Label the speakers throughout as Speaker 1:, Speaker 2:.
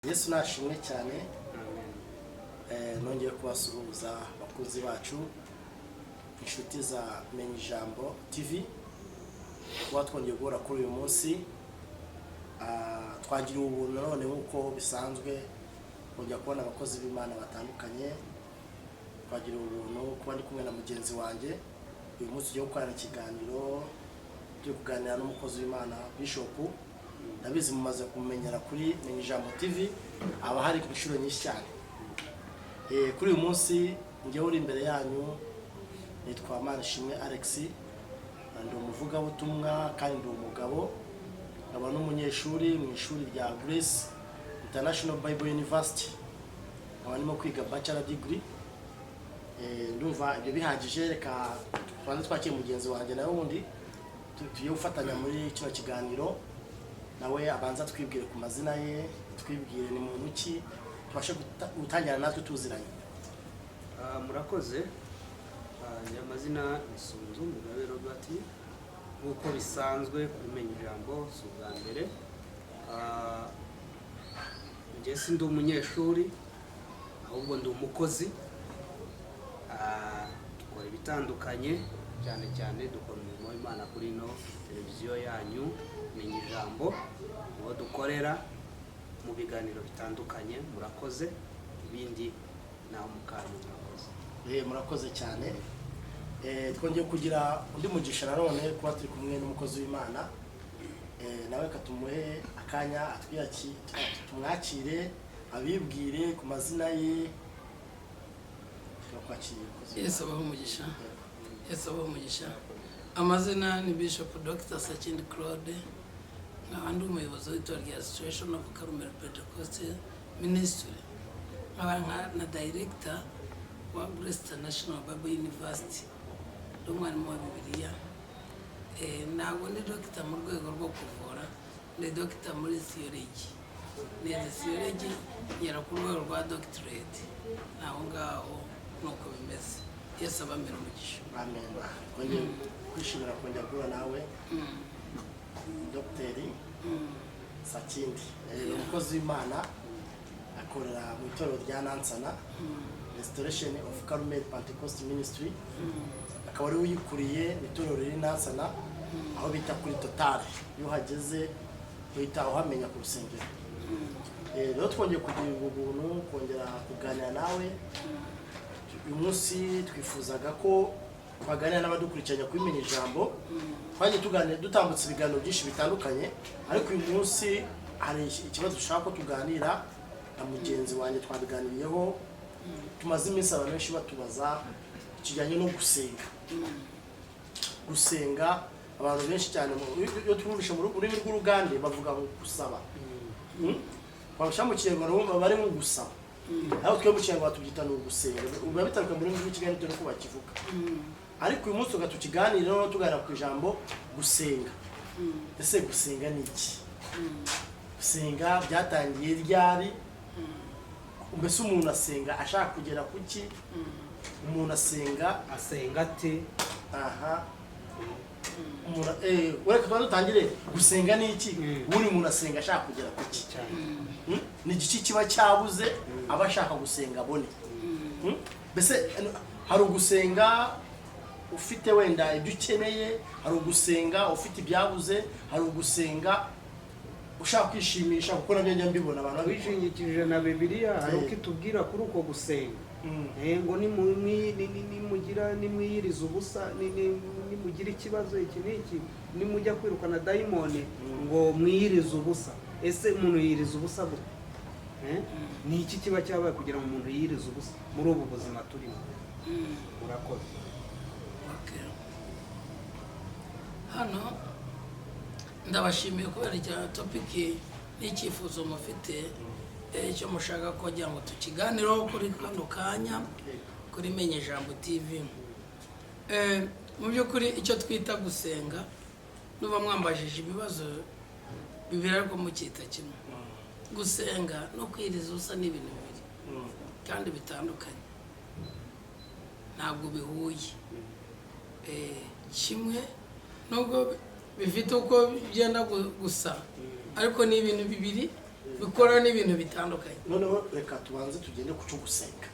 Speaker 1: Yesu nashimwe cyane. Nongeye kubasuhuza, abakunzi bacu, inshuti za Menya Ijambo TV, kuba twongeye guhura kuri uyu munsi. Twagiriwe ubuntu nanone nk'uko bisanzwe kongera kubona abakozi b'Imana batandukanye. Twagiriwe ubuntu kuba ndi kumwe na mugenzi wanjye uyu munsi tugiye gukorana ikiganiro. Turi kuganira n'umukozi w'Imana Bishop. Ndabizi mumaze kumumenyera kuri Menya Ijambo TV, aba hari inshuro nyinshi cyane. Kuri uyu munsi njyewe uri imbere yanyu nitwa Manishimwe Alex, ndi umuvugabutumwa kandi ndi umugabo, nkaba n'umunyeshuri mu ishuri rya Grace International Bible University, nkaba ndimo kwiga bachelor degree. Ndumva ibyo bihagije. Reka tubanze twakire mugenzi wanjye nawe wundi tugiye gufatanya muri kino kiganiro, nawe abanza twibwire ku mazina ye, twibwire ni muntu ki, tubashe gutangira natwe tuziranye.
Speaker 2: Murakoze. Njye amazina ni Sunzu Mugabe Robert, nk'uko bisanzwe kuri Menya Ijambo, si ubwa mbere. Njye si ndi umunyeshuri, ahubwo ndi umukozi. Dukora ibitandukanye, cyane cyane dukora umurimo w'Imana kuri ino televiziyo yanyu Menya Ijambo, niho dukorera mu biganiro bitandukanye. Murakoze, ibindi naho mukanya. Murakoze.
Speaker 1: Murakoze cyane. Twongeye kugira undi mugisha nanone kuba turi kumwe n'umukozi w'Imana. Nawe katumuhe akanya tumwakire, abibwire ku mazina ye. Turakwakiriye, umukozi
Speaker 3: Yesu
Speaker 1: w'Imana.
Speaker 3: abaho umugisha. Yesu abaho umugisha. Amazina ni Bishop Dr Sakindi Claude, nkaba ndi umuyobozi w'itorero rya Restoration of Carmel Pentecost Ministry, nkaba na director wa Grace International Bible University, ndi umwarimu wa Bibiliya. Ntabwo ndi dogita mu rwego rwo kuvura, ndi dogita muri theology. Nize theology ngera ku rwego rwa doctorate. Naho ngaho nuko bimeze. Yesu abamera umugisha.
Speaker 1: Amen. Twongeye kwishimira kongera guhura nawe, Dogiteri Sakindi. Ni umukozi w'Imana, akorera mu itorero rya Nansana Restoration of Carmel Pentecost Ministry, akaba ari we uyikuriye mu itorero riri Nansana, aho bita kuri Total. Iyo uhageze uhita uhamenya ku rusengero. Rero twongeye kugira ubuntu kongera kuganira nawe uyu munsi. Twifuzaga ko twaganira n'abadukurikiranya kuri Menya Ijambo. Twagiye tuganira, dutambutse ibiganiro byinshi bitandukanye, ariko uyu munsi hari ikibazo dushaka ko tuganira na mugenzi wanjye. Twabiganiriyeho, tumaze iminsi abantu benshi batubaza kijyanye no gusenga. Gusenga, abantu benshi cyane iyo twumvishe mu rurimi rw'Urugande bavuga ngo gusaba. Wabashyira mu Kinyarwanda bumva bari nko gusaba, ariko twe mu Kinyarwanda tubyita ni ugusenga. Biba bitandukanye mu rurimi rw'Ikigali bitewe n'uko bakivuga. Ariko uyu munsi tukiganira, noneho tuganira ku ijambo gusenga. Ese gusenga ni iki? Gusenga byatangiye ryari? Mbese umuntu asenga ashaka kugera ku ki? Umuntu asenga
Speaker 2: Asenga ate?
Speaker 1: Aha, umuntu reka tubanze dutangire. Gusenga ni iki? Ubundi umuntu asenga ashaka kugera ku ki?
Speaker 2: Cyane.
Speaker 1: Ni igiki kiba cyabuze aba ashaka gusenga abone? Mbese hari ugusenga ufite wenda ibyo ukeneye, hari ugusenga ufite ibyabuze, hari ugusenga ushaka kwishimisha, kuko nabyo njya mbibona abantu babikora.
Speaker 2: Wishingikirije na Bibiliya, hari uko itubwira kuri uko gusenga. Ngo nimugira, nimwiyiriza ubusa, nimugira ikibazo iki n'iki, nimujya kwirukana dayimoni, ngo mwiyirize ubusa. Ese umuntu yiyiriza ubusa gute? Ni iki kiba cyabaye kugira ngo umuntu yiyirize ubusa muri ubu buzima turimo? Murakoze.
Speaker 3: Okay. Hano ndabashimiye kubera icya topic n'icyifuzo mufite, icyo mushaka kugira ngo tukiganireho kuri kano kanya kuri Menya Ijambo TV. Mu by'ukuri icyo twita gusenga, nuba mwambajije ibibazo bibiri ariko mukita kimwe, gusenga no kwiriza ubusa ni ibintu bibiri kandi bitandukanye, ntabwo bihuye. Kimwe nubwo bifite uko byenda gusa, ariko ni ibintu bibiri. Bikora n'ibintu bitandukanye.
Speaker 1: Noneho reka tubanze tugende ku cyo gusenga.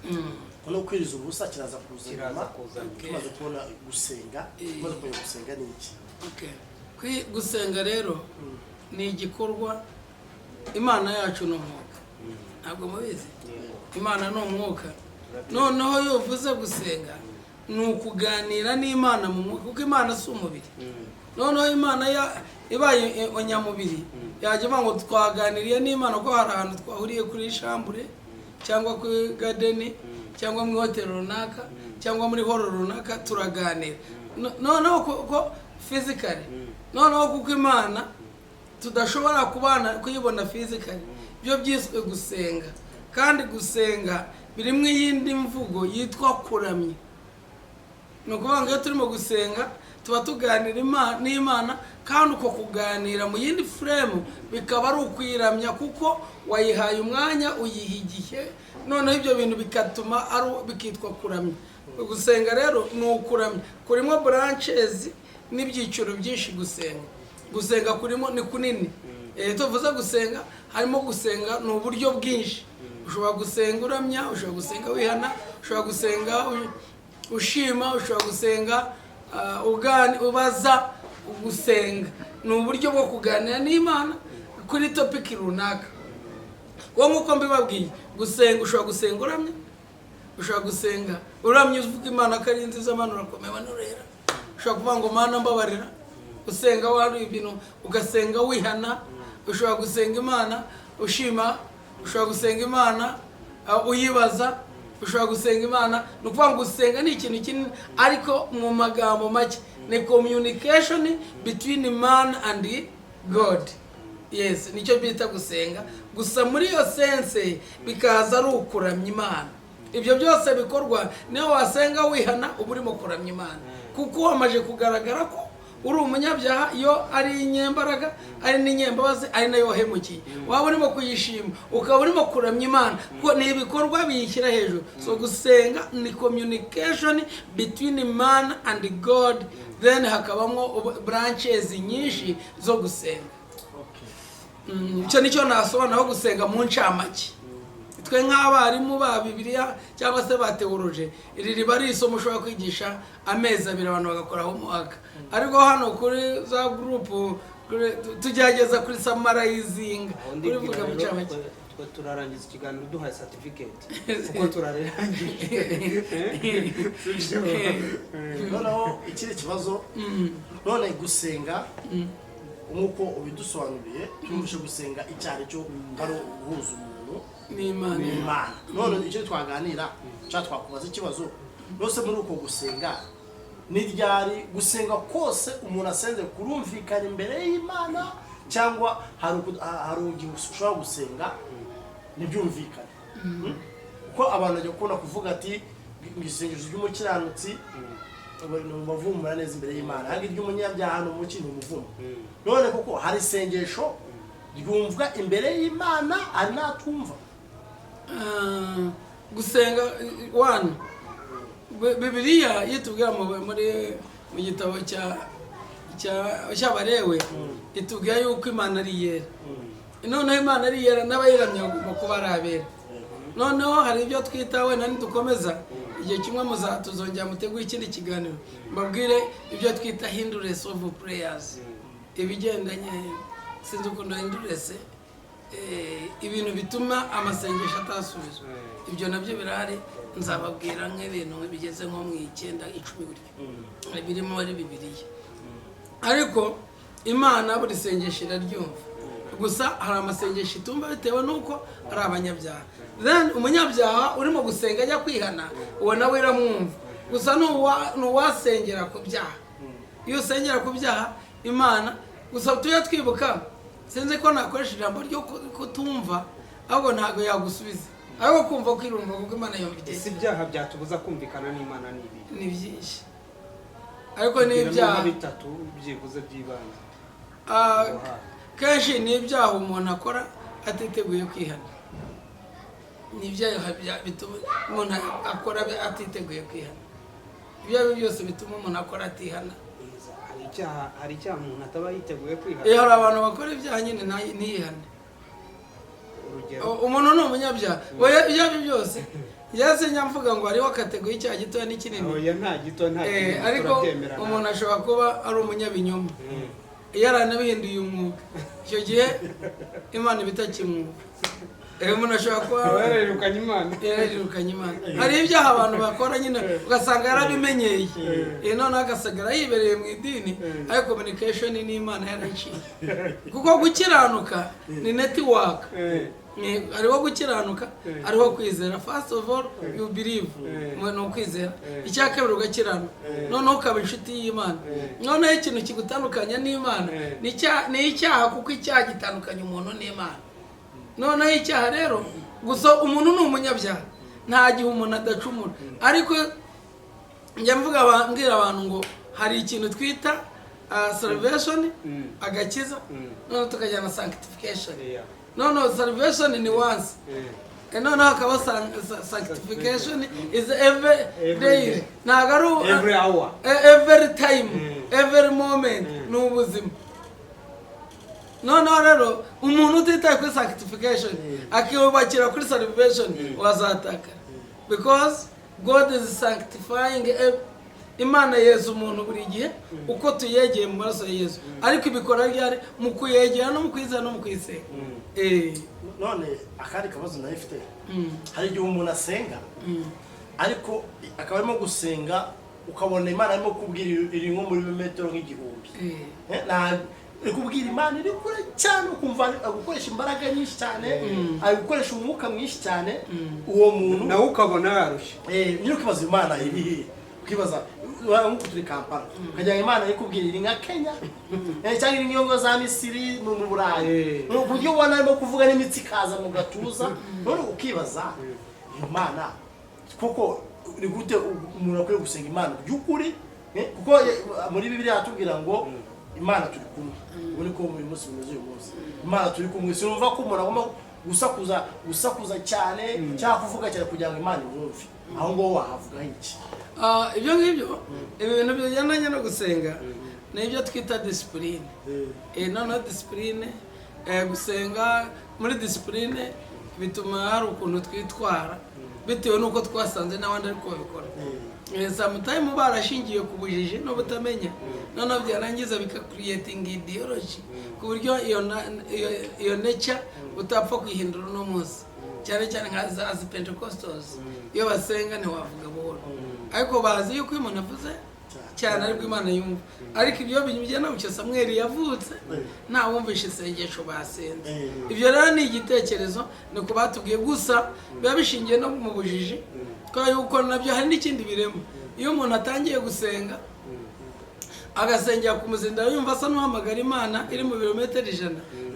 Speaker 1: Noneho kwiriza ubusa kiraza kuza
Speaker 2: Kiraza
Speaker 1: nyuma.
Speaker 2: kuza nyuma.
Speaker 1: Tumaze kubona gusenga, tumaze kumenya gusenga ni iki.
Speaker 3: Okay. Gusenga rero ni igikorwa. Imana yacu ni umwuka, ntabwo mubizi? Imana ni umwuka. Noneho iyo uvuze gusenga, ni ukuganira n'Imana mu mwuka, kuko Imana si umubiri. Noneho Imana ibaye nyamubiri, yajya ivuga ngo twaganiriye n'Imana, ko hari ahantu twahuriye kuri chambre cyangwa kuri garden cyangwa mu hoteli runaka cyangwa muri hall runaka, turaganira. Noneho ko physically, noneho kuko Imana tudashobora kubana kuyibona physically, byo byiswe gusenga. Kandi gusenga birimo iyindi mvugo yitwa kuramya. Ni ukuvuga ngo iyo turimo gusenga, tuba tuganira n'Imana, kandi uko kuganira mu yindi frame bikaba ari ukuyiramya, kuko wayihaye umwanya, uyiha igihe. Noneho ibyo bintu bigatuma ari bikitwa kuramya. Gusenga rero ni ukuramya kurimo branches n'ibyiciro byinshi. Gusenga kurimo ni kunini. Tuvuze gusenga, harimo gusenga ni uburyo bwinshi. Ushobora gusenga uramya, ushobora gusenga wihana, ushobora gusenga ushima, ushobora gusenga ubaza. Gusenga ni uburyo bwo kuganira n'Imana kuri topic runaka. Kuko nk'uko mbibabwiye, gusenga, ushobora gusenga uramya, ushobora gusenga uramya uvuga Imana ko ari nziza: "Mana, urakomeye, Mana, urera." Ushobora kuvuga ngo: "Mana, mbabarira." Usenga wari ibintu, ugasenga wihana. Ushobora gusenga Imana ushima, ushobora gusenga Imana uyibaza, ushobora gusenga Imana. Ni ukuvuga ngo gusenga ni ikintu kinini, ariko mu magambo make ni communication between man and God. Yes, nicyo bita gusenga. Gusa muri iyo sense bikaza ari ukuramya Imana. Ibyo byose bikorwa, niyo wasenga wihana, uba urimo kuramya Imana, kuko wamaze kugaragara ko uri umunyabyaha. Iyo ari inyembaraga, ari n'inyembabazi, ari nayo wahemukiye, waba urimo kuyishima, ukaba urimo kuramya Imana, kuko ni ibikorwa biyishyira hejuru. So gusenga ni communication between man and God, then hakabamo branches nyinshi zo gusenga. Icyo nicyo nasobanuraho gusenga mu ncamake. Twe nk'abarimu ba Bibiliya cyangwa se ba théologie, iri riba ari isomo ushobora kwigisha amezi 2, abantu bagakora homework. Ariko hano kuri za groupe tugerageza kuri summarizinga,
Speaker 2: Aho ndibwira
Speaker 3: kurivuga mu
Speaker 2: rero,
Speaker 3: ncamake.
Speaker 2: Twe turarangiza ikiganiro duhaye certificate, kuko turarangije. Sibyo?
Speaker 1: Noneho ikindi kibazo, none gusenga nk'uko ubidusobanuriye, twumvishe gusenga icyo ari cyo, ari uguhuza umuntu
Speaker 3: n'Imana.
Speaker 1: n'Imana. None icyo twaganira cyangwa twakubaza ikibazo rwose, muri uko gusenga, ni ryari gusenga kose umuntu asenze kurumvikana imbere y'Imana, cyangwa hari igihe ushobora gusenga ntibyumvikane? Kuko abantu bajya gukunda kuvuga ati ngo isengesho ry'umukiranutsi bavumura neza imbere y'Imana, ariko iry'umunyabyaha ni umuki? Ni umuvumo. None koko hari isengesho ryumvwa imbere y'Imana, hari n'atumva?
Speaker 3: Gusenga one, Bibiliya iyo itubwira muri mu gitabo cya cy'Abarewe, itubwira yuko Imana ari iyera. Noneho Imana ari iyera, n'abayiramya bagomba kuba ari abera. Noneho hari ibyo twita, wenda nidukomeza igihe kimwe tuzongera mutegure ikindi kiganiro, mbabwire ibyo twita hindrance of prayers, ibigendanye, sinzi ukuntu hindrance, ibintu bituma amasengesho atasubizwa. Ibyo nabyo birahari, nzababwira nk'ibintu bigeze nko mu 9, 10 gutyo, birimo muri Bibiliya. Ariko Imana buri sengesho iraryumva, gusa hari amasengesho itumva bitewe n'uko ari abanyabyaha. Then umunyabyaha urimo gusenga ajya kwihana, uwo nawe iramwumva. Gusa ni uwasengera ku byaha. Iyo usengera ku byaha, Imana, gusa tujye twibuka, sinzi ko nakoresha ijambo ryo kutumva, ahubwo ntabwo yagusubiza, ahubwo kumva kwirumva, kuko Imana yumva igihe.
Speaker 2: Ese ibyaha byatubuza kumvikana n'Imana ni ibi?
Speaker 3: Ni byinshi, ariko ni
Speaker 2: Tubwiramo
Speaker 3: ibyaha
Speaker 2: nka bitatu byibuze by'ibanze.
Speaker 3: Kenshi ni ibyaha umuntu akora atiteguye kwihana. Ni ibyaha bituma umuntu akora atiteguye kwihana, ibyo ari byo byose bituma umuntu akora atihana.
Speaker 2: Hari icyaha umuntu ataba yiteguye kwihana?
Speaker 3: Iyo hari abantu bakora ibyaha nyine ntiyihane.
Speaker 2: Urugero.
Speaker 3: Umuntu ni umunyabyaha. Oya, ibyo ari byo byose, njyewe sinjya mvuga ngo hariho category y'icyaha gitoya n'ikinini.
Speaker 2: Oya, nta gito, nta
Speaker 3: Eh,
Speaker 2: kinini,
Speaker 3: ariko
Speaker 2: turabyemera nawe.
Speaker 3: umuntu ashobora kuba ari umunyabinyoma, iyo aranabihinduye umwuga, icyo gihe Imana iba itakimwuga. Umuntu ashobora kuba
Speaker 2: Aba yarayirukanye Imana.
Speaker 3: Yarayirukanye Imana. Hari ibyaha abantu bakora nyine ugasanga yarabimenyeye. Noneho agasigara yibereye mu idini, ariko communication n'Imana yarayiciye, kuko gukiranuka ni network. Hariho gukiranuka, hariho kwizera. First of all you believe, ni ukwizera. Icya kabiri ugakiranuka, noneho ukaba inshuti y'Imana. Noneho ikintu kigutandukanya n'Imana ni icyaha, kuko icyaha gitandukanya umuntu n'Imana. Noneho icyaha rero, gusa umuntu ni umunyabyaha, nta gihe umuntu adacumura. Ariko njya mvuga mbwira abantu ngo hari ikintu twita salvation, agakiza, noneho tukajyana na sanctification. Noneho salvation ni once. Noneho hakaba sanctification is every
Speaker 2: Every
Speaker 3: day.
Speaker 2: day.
Speaker 3: Ntabwo ari
Speaker 2: Every hour.
Speaker 3: Every time, every moment, ni ubuzima. Noneho rero umuntu utitaye kuri sanctification, akiyubakira kuri salvation, wazatakara, because God is sanctifying Imana yeza umuntu buri gihe uko tuyegeye mu maraso ya Yesu. Ariko ibikora ryari? Mu kuyegera no mu kwizera no mu kwisenga.
Speaker 1: None akandi kabazo nayo ifite, hari igihe umuntu asenga, ariko akaba arimo gusenga ukabona Imana arimo kubwira iri nko muri metero nk'igihumbi. Iri kubwira Imana iri kure cyane, ukumva ari gukoresha imbaraga nyinshi cyane, ari gukoresha umwuka mwinshi cyane uwo muntu.
Speaker 2: Nawe ukabona yarushye.
Speaker 1: Nyine ukibaza Imana iri hehe, ukibaza nk'uko turi Kampala ukagira ngo Imana iri kubwira iri nka Kenya, cyangwa iri nk'iyo za Misiri, mu Burayi. Ku buryo ubona arimo kuvuga n'imitsi ikaza mu gatuza. None ukibaza iyo Mana koko ni gute umuntu akwiye gusenga Imana by'ukuri? Kuko muri Bibiliya hatubwira ngo Imana turi kumwe. Ubu niko uyu munsi bimeze. Uyu munsi Imana turi kumwe, sinumva ko umuntu agomba gusakuza gusakuza cyane cyangwa kuvuga cyane kugira ngo Imana imwumve. Aho ngaho wahavugaho iki?
Speaker 3: Ah, ibyo ngibyo, ibintu bigendanye no gusenga ni ibyo twita discipline. Noneho discipline, gusenga muri discipline bituma hari ukuntu twitwara bitewe n'uko twasanze n'abandi ariko babikora. Sometime barashingiye ku bujiji n'ubutamenya, noneho byarangiza bikacreatinga ideology ku buryo iyo nature utapfa kuyihindura uno munsi, cyane cyane nka za Pentecostals. Iyo basenga ntiwavuga buhoro, ariko bazi yuko iyo umuntu avuze cyane aribwo Imana yumva. Ariko ibyo bigenda gutyo, Samweli yavutse nta wumvishe isengesho basenze. Ibyo rero ni igitekerezo, ni uko batubwiye, gusa biba bishingiye no mu bujiji, kubera yuko nabyo hari n'ikindi birema. Iyo umuntu atangiye gusenga, agasengera ku muzindaro, yumva asa n'uhamagara Imana iri mu birometero 100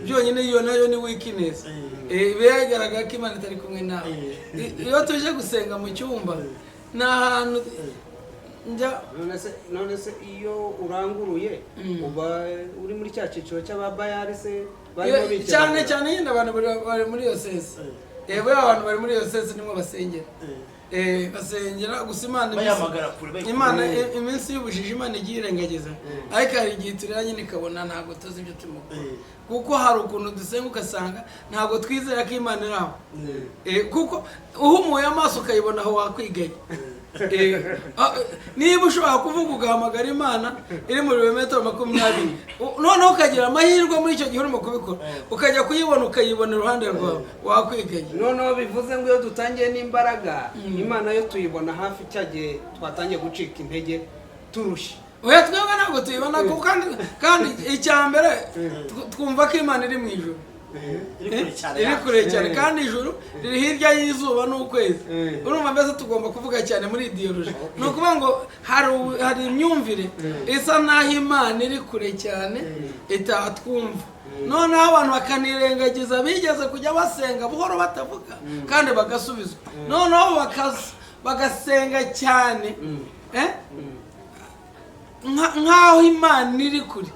Speaker 3: byonyine, iyo nayo ni weakness. Biba bigaragara ko Imana itari kumwe nawe. Iyo tuje gusenga mu cyumba, ni ahantu njya.
Speaker 2: None se iyo uranguruye uba uri muri cya cyiciro cy'ababayari se barimo
Speaker 3: Iyo- cyane
Speaker 2: bikenura?
Speaker 3: Cyane nyine abantu bari muri iyo sense. Buriya abantu bari muri iyo sense nimwo basengera. Basengera gusa Imana
Speaker 1: Bayahamagara kure,
Speaker 3: Imana iminsi y'ubujiji Imana igiye irengagiza, ariko hari igihe turira nyine ikabona ntabwo tuzi ibyo turimo gukora, kuko hari ukuntu dusenga ugasanga ntabwo twizera ko Imana iri aho. Kuko uhumuye amaso ukayibona aho wakwigaye. Niba ushobora kuvuga ugahamagara Imana iri mu birometero 20, noneho ukagira amahirwe muri icyo gihe urimo kubikora ukajya kuyibona, ukayibona iruhande rwawe, wakwigaye.
Speaker 2: Noneho bivuze ngo iyo dutangiye n'imbaraga, Imana yo tuyibona hafi cya gihe twatangiye gucika intege, turushye.
Speaker 3: Oya, twebwe ntabwo tuyibona, kuko kandi icya mbere twumva ko Imana iri mu ijuru.
Speaker 1: Iri kure cyane
Speaker 3: Iri
Speaker 1: yacu.
Speaker 3: kure cyane, kandi ijuru riri hirya y'izuba n'ukwezi. Urumva mbese tugomba kuvuga cyane muri ideology. Ni ukuvuga ngo hari imyumvire isa n'aho Imana iri kure cyane itatwumva. Noneho abantu bakanirengagiza bigeze kujya basenga buhoro batavuga kandi bagasubizwa, noneho bagasenga cyane, nk'aho Imana iri kure.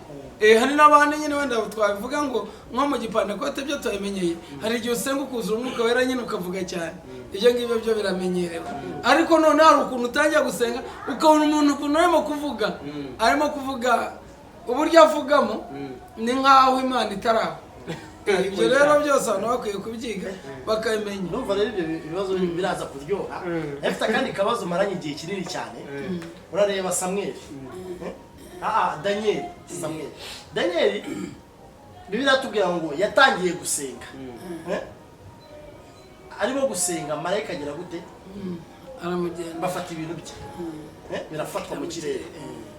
Speaker 3: Hari n'abandi nyine wenda twabivuga ngo nko mu gipantekote byo turabimenyeye, hari igihe usenga ukuzura Umwuka Wera nyine ukavuga cyane, ibyo ngibyo byo biramenyerewe. Ariko none hari ukuntu utangira gusenga ukabona umuntu ukuntu arimo kuvuga, arimo kuvuga, uburyo avugamo ni nk'aho Imana itari aho. Ibyo rero byose abantu bakwiye kubyiga bakabimenya.
Speaker 1: Ndumva rero ibyo bibazo biraza kuryoha. Afite akandi kabazo maranye igihe kinini cyane. Urareba Samweli, Eh? Ah, Daniel, Samweli, Daniel, Bibiliya iratubwira ngo yatangiye gusenga. Eh? Arimo gusenga, marayika agira gute?
Speaker 3: Aramugenda.
Speaker 1: Bafata ibintu bye. Eh? Birafatwa mu kirere.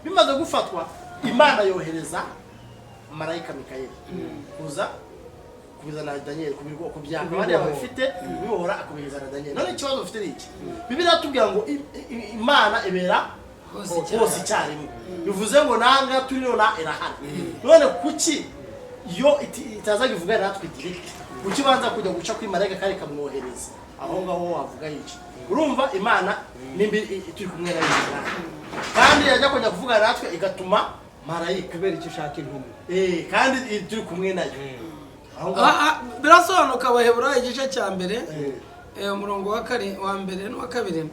Speaker 1: Bimaze gufatwa, Imana yohereza marayika Mikayeli kuza kubizana Daniel, kubyaka bariya babifite, kubibohora, akabizana Daniel. None ikibazo ufite ni iki? Bibiliya iratubwira ngo Imana ibera
Speaker 3: hose
Speaker 1: hose icyarimwe, bivuze ngo nanga turi nona irahari. None kuki yo itaza ivugana natwe direct? Kuki banza kujya guca kuri marayika kandi ikamwohereza aho ngaho? Wavuga iki? Urumva Imana nimba turi kumwe nayo irahari, kandi yajya kujya kuvugana natwe igatuma marayika.
Speaker 2: Kubera icyo ushaka intumwa.
Speaker 1: Eh, kandi turi kumwe nayo aho ngaho.
Speaker 3: Ah, ah, birasobanuka. Abaheburayo igice cya mbere, umurongo wa kari wa mbere n'uwa kabiri,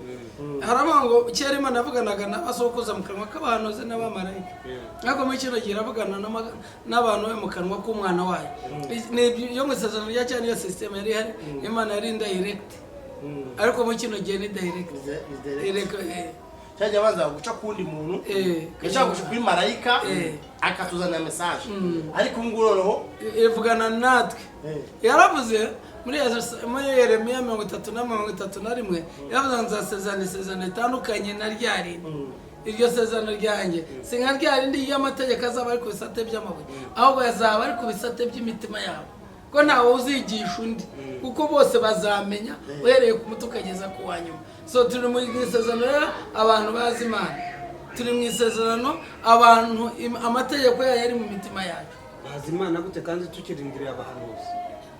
Speaker 3: haravuga ngo kera Imana yavuganaga n'abasokuruza mu kanwa k'abahanuzi n'abamarayika, ariko muri kino gihe iravugana n'abantu be mu kanwa k'umwana wayo. Ni yo mu isezerano rya kera, niyo sisiteme yari ihari, Imana yari indirect, ariko muri kino gihe ni direct.
Speaker 1: Ni direct.
Speaker 3: Direct,
Speaker 1: Cyajya banza guca kundi muntu, yashaka guca kuri marayika, akatuzanira message, ariko ubu ngubu noneho
Speaker 3: ivugana natwe. Yaravuze muri Yeremiya 30 na 31, yaravuze ngo nzasezerana isezerano ritandukanye na rya rindi. Iryo sezerano ryanjye si nka rya rindi ry'amategeko azaba ari ku bisate by'amabuye, ahubwo azaba ari ku bisate by'imitima yabo, ko ntawe uzigisha undi, kuko bose bazamenya uhereye ku muto ukageza ku wa nyuma. So turi mu isezerano rero abantu bazi Imana, turi mu isezerano abantu amategeko yayo ari mu mitima yacu.
Speaker 2: Bazi Imana gute kandi tukirindiriye abahanuzi?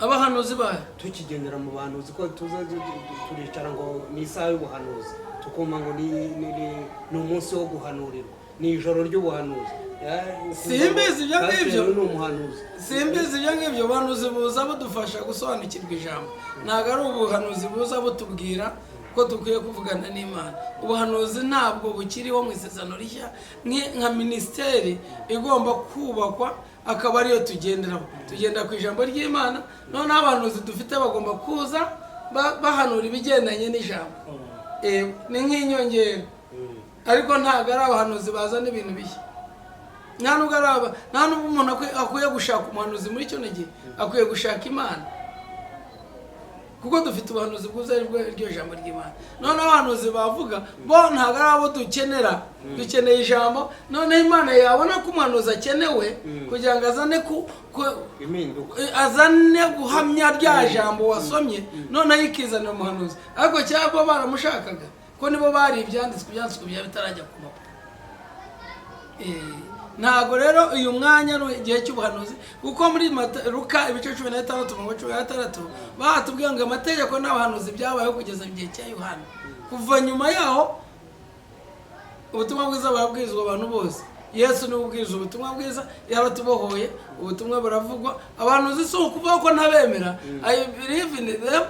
Speaker 3: Abahanuzi bayo?
Speaker 2: Tukigendera mu bahanuzi, ko tuza turicara ngo ni isaha y'ubuhanuzi, tukumva ngo ni umunsi wo guhanurirwa, ni ijoro ry'ubuhanuzi. Ukumva
Speaker 3: Simbizi
Speaker 2: ngo
Speaker 3: ibyo ngibyo.
Speaker 2: Pasiteri ni umuhanuzi.
Speaker 3: Simbizi ibyo ngibyo. Ubuhanuzi buza budufasha gusobanukirwa ijambo, ntabwo ari ubuhanuzi buza butubwira ko dukwiye kuvugana n'Imana. Ubuhanuzi ntabwo bukiriho mu isezerano rishya nka minisiteri igomba kubakwa, akaba ariyo tugenderaho. Tugenda ku ijambo ry'Imana. Noneho abahanuzi dufite bagomba kuza bahanura ibigendanye n'ijambo. Ni nk'inyongera, ariko ntabwo ari abahanuzi bazana ibintu bishya. Nta nubwo ari aba, nta nubwo umuntu akwiye gushaka umuhanuzi muri kino gihe, akwiye gushaka Imana, kuko dufite ubuhanuzi bwuzuye, ari bwo iryo jambo ry'Imana. Noneho abahanuzi bavuga bo ntabwo ari abo dukenera, dukeneye ijambo. Noneho Imana yabona ko umuhanuzi akenewe kugira ngo azane
Speaker 2: impinduka,
Speaker 3: azane guhamya rya jambo wasomye, noneho ikizanira umuhanuzi. Ariko cyangwa baramushakaga ko nibo bari ibyanditswe byaba bitarajya ku mpapuro. Ntabwo rero uyu mwanya ari igihe cy'ubuhanuzi, kuko muri Luka ibice 16 umurongo 16 bahatubwiye ngo amategeko n'abahanuzi byabayeho kugeza mu gihe cya Yohana. Kuva nyuma yaho ubutumwa bwiza burabwirizwa abantu bose. Yesu niwe ubwiriza ubutumwa bwiza, yaratubohoye, ubutumwa buravugwa. Abahanuzi si ukuvuga ko ntabemera, I believe in them,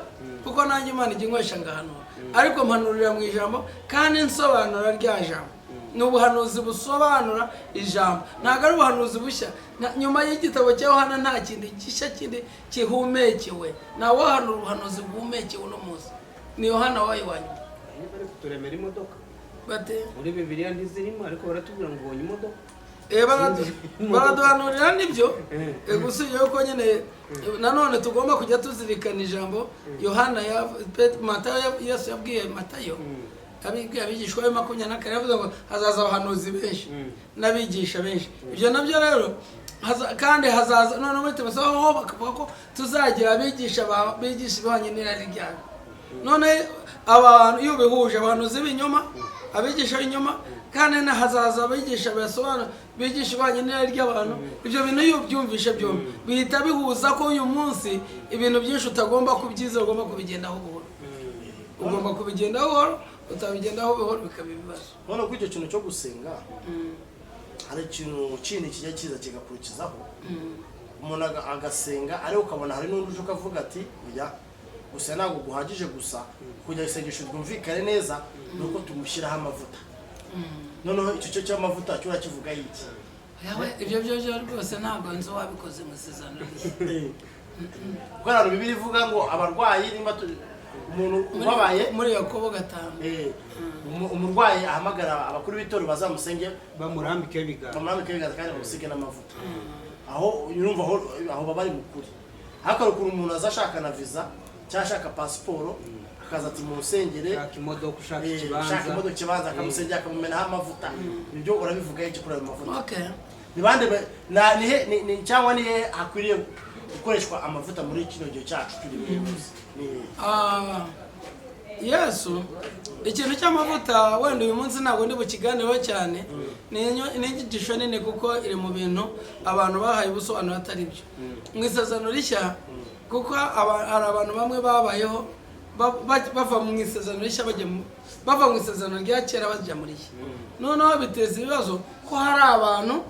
Speaker 3: kuko nanjye Imana ijya inywesha ngahanura, ariko mpanurira mu ijambo kandi nsobanura rya jambo. Ni ubuhanuzi busobanura ijambo, ntabwo ari ubuhanuzi bushya. Nyuma y'igitabo cya Yohana nta kindi gishya kindi gihumekewe. Ntawahanura ubuhanuzi buhumekewe uno munsi, ni Yohana wayo wa nyuma.
Speaker 2: Bari kuturemera imodoka.
Speaker 3: Bate?
Speaker 2: Muri Bibiliya ntizirimo, ariko baratubwira ngo ubonye imodoka.
Speaker 3: Baraduhanurira nibyo. Gusa iyo ko nyine nanone tugomba kujya tuzirikana ijambo Yohana ya Matayo Yesu yabwiye Matayo, abibwiye abigishwa be 24, yavuze ngo hazaza abahanuzi benshi n'abigisha benshi. Ibyo nabyo rero kandi hazaza noneho muri Timoteyo ho bakavuga ko tuzagira abigisha bigisha ibihwanye n'irari ryabo. None abantu iyo ubihuje, abahanuzi b'ibinyoma, abigisha b'ibinyoma, kandi na hazaza abigisha basobanura, bigisha ibihwanye n'irari ry'abantu, ibyo bintu iyo ubyumvishe byombi bihita bihuza ko uyu munsi ibintu byinshi utagomba kubyiza, ugomba kubigendaho buhoro, ugomba kubigendaho buhoro. Utabigendaho buhoro bikaba ibibazo.
Speaker 1: None ko icyo kintu cyo gusenga, hari ikintu kindi kijya kiza kigakurikizaho, umuntu agasenga, ariko ukabona hari n'undi uje ukavuga ati oya, gusa ntabwo guhagije gusa kugira isengesho ryumvikane neza, ni uko tumushyiraho amavuta. Noneho icyo cyo cy'amavuta cyo urakivuga iki?
Speaker 3: Yawe, ibyo byo byo rwose ntabwo nzi uwabikoze mu isezerano rishya.
Speaker 1: Kuko hari Bibiliya ivuga ngo abarwayi, nimba umuntu ubabaye,
Speaker 3: Muri Yakobo 5.
Speaker 1: Umurwayi ahamagara abakuru b'itorero bazamusenge,
Speaker 2: bamurambikeho ibiganza,
Speaker 1: bamurambike ibiganza kandi bamusige n'amavuta. Aho urumva aho baba bari mu kuri. Ariko hari ukuntu umuntu aza ashaka na visa cyangwa ashaka pasiporo, akaza ati: "Munsengere."
Speaker 2: Ushaka imodoka, ushaka
Speaker 1: Ushaka
Speaker 2: ikibanza.
Speaker 1: imodoka, ikibanza, akamusengera akamumenaho amavuta. Ibyo urabivuga iki kuri ayo mavuta?
Speaker 3: Okay.
Speaker 1: Ni bande nihe cyangwa nihe hakwiriye gukoreshwa amavuta muri kino gihe cyacu turi mu munsi? Ni hehe?
Speaker 3: Ah, Yesu, ikintu cy'amavuta wenda uyu munsi ntabwo ndi bukiganireho cyane, ni inyigisho nini kuko iri mu bintu abantu bahaye ubusobanuro atari byo mu Isezerano Rishya, kuko hari abantu bamwe babayeho bava mu Isezerano Rishya bajya bava mu Isezerano rya Kera bajya muri rishya, noneho biteza ibibazo ko hari abantu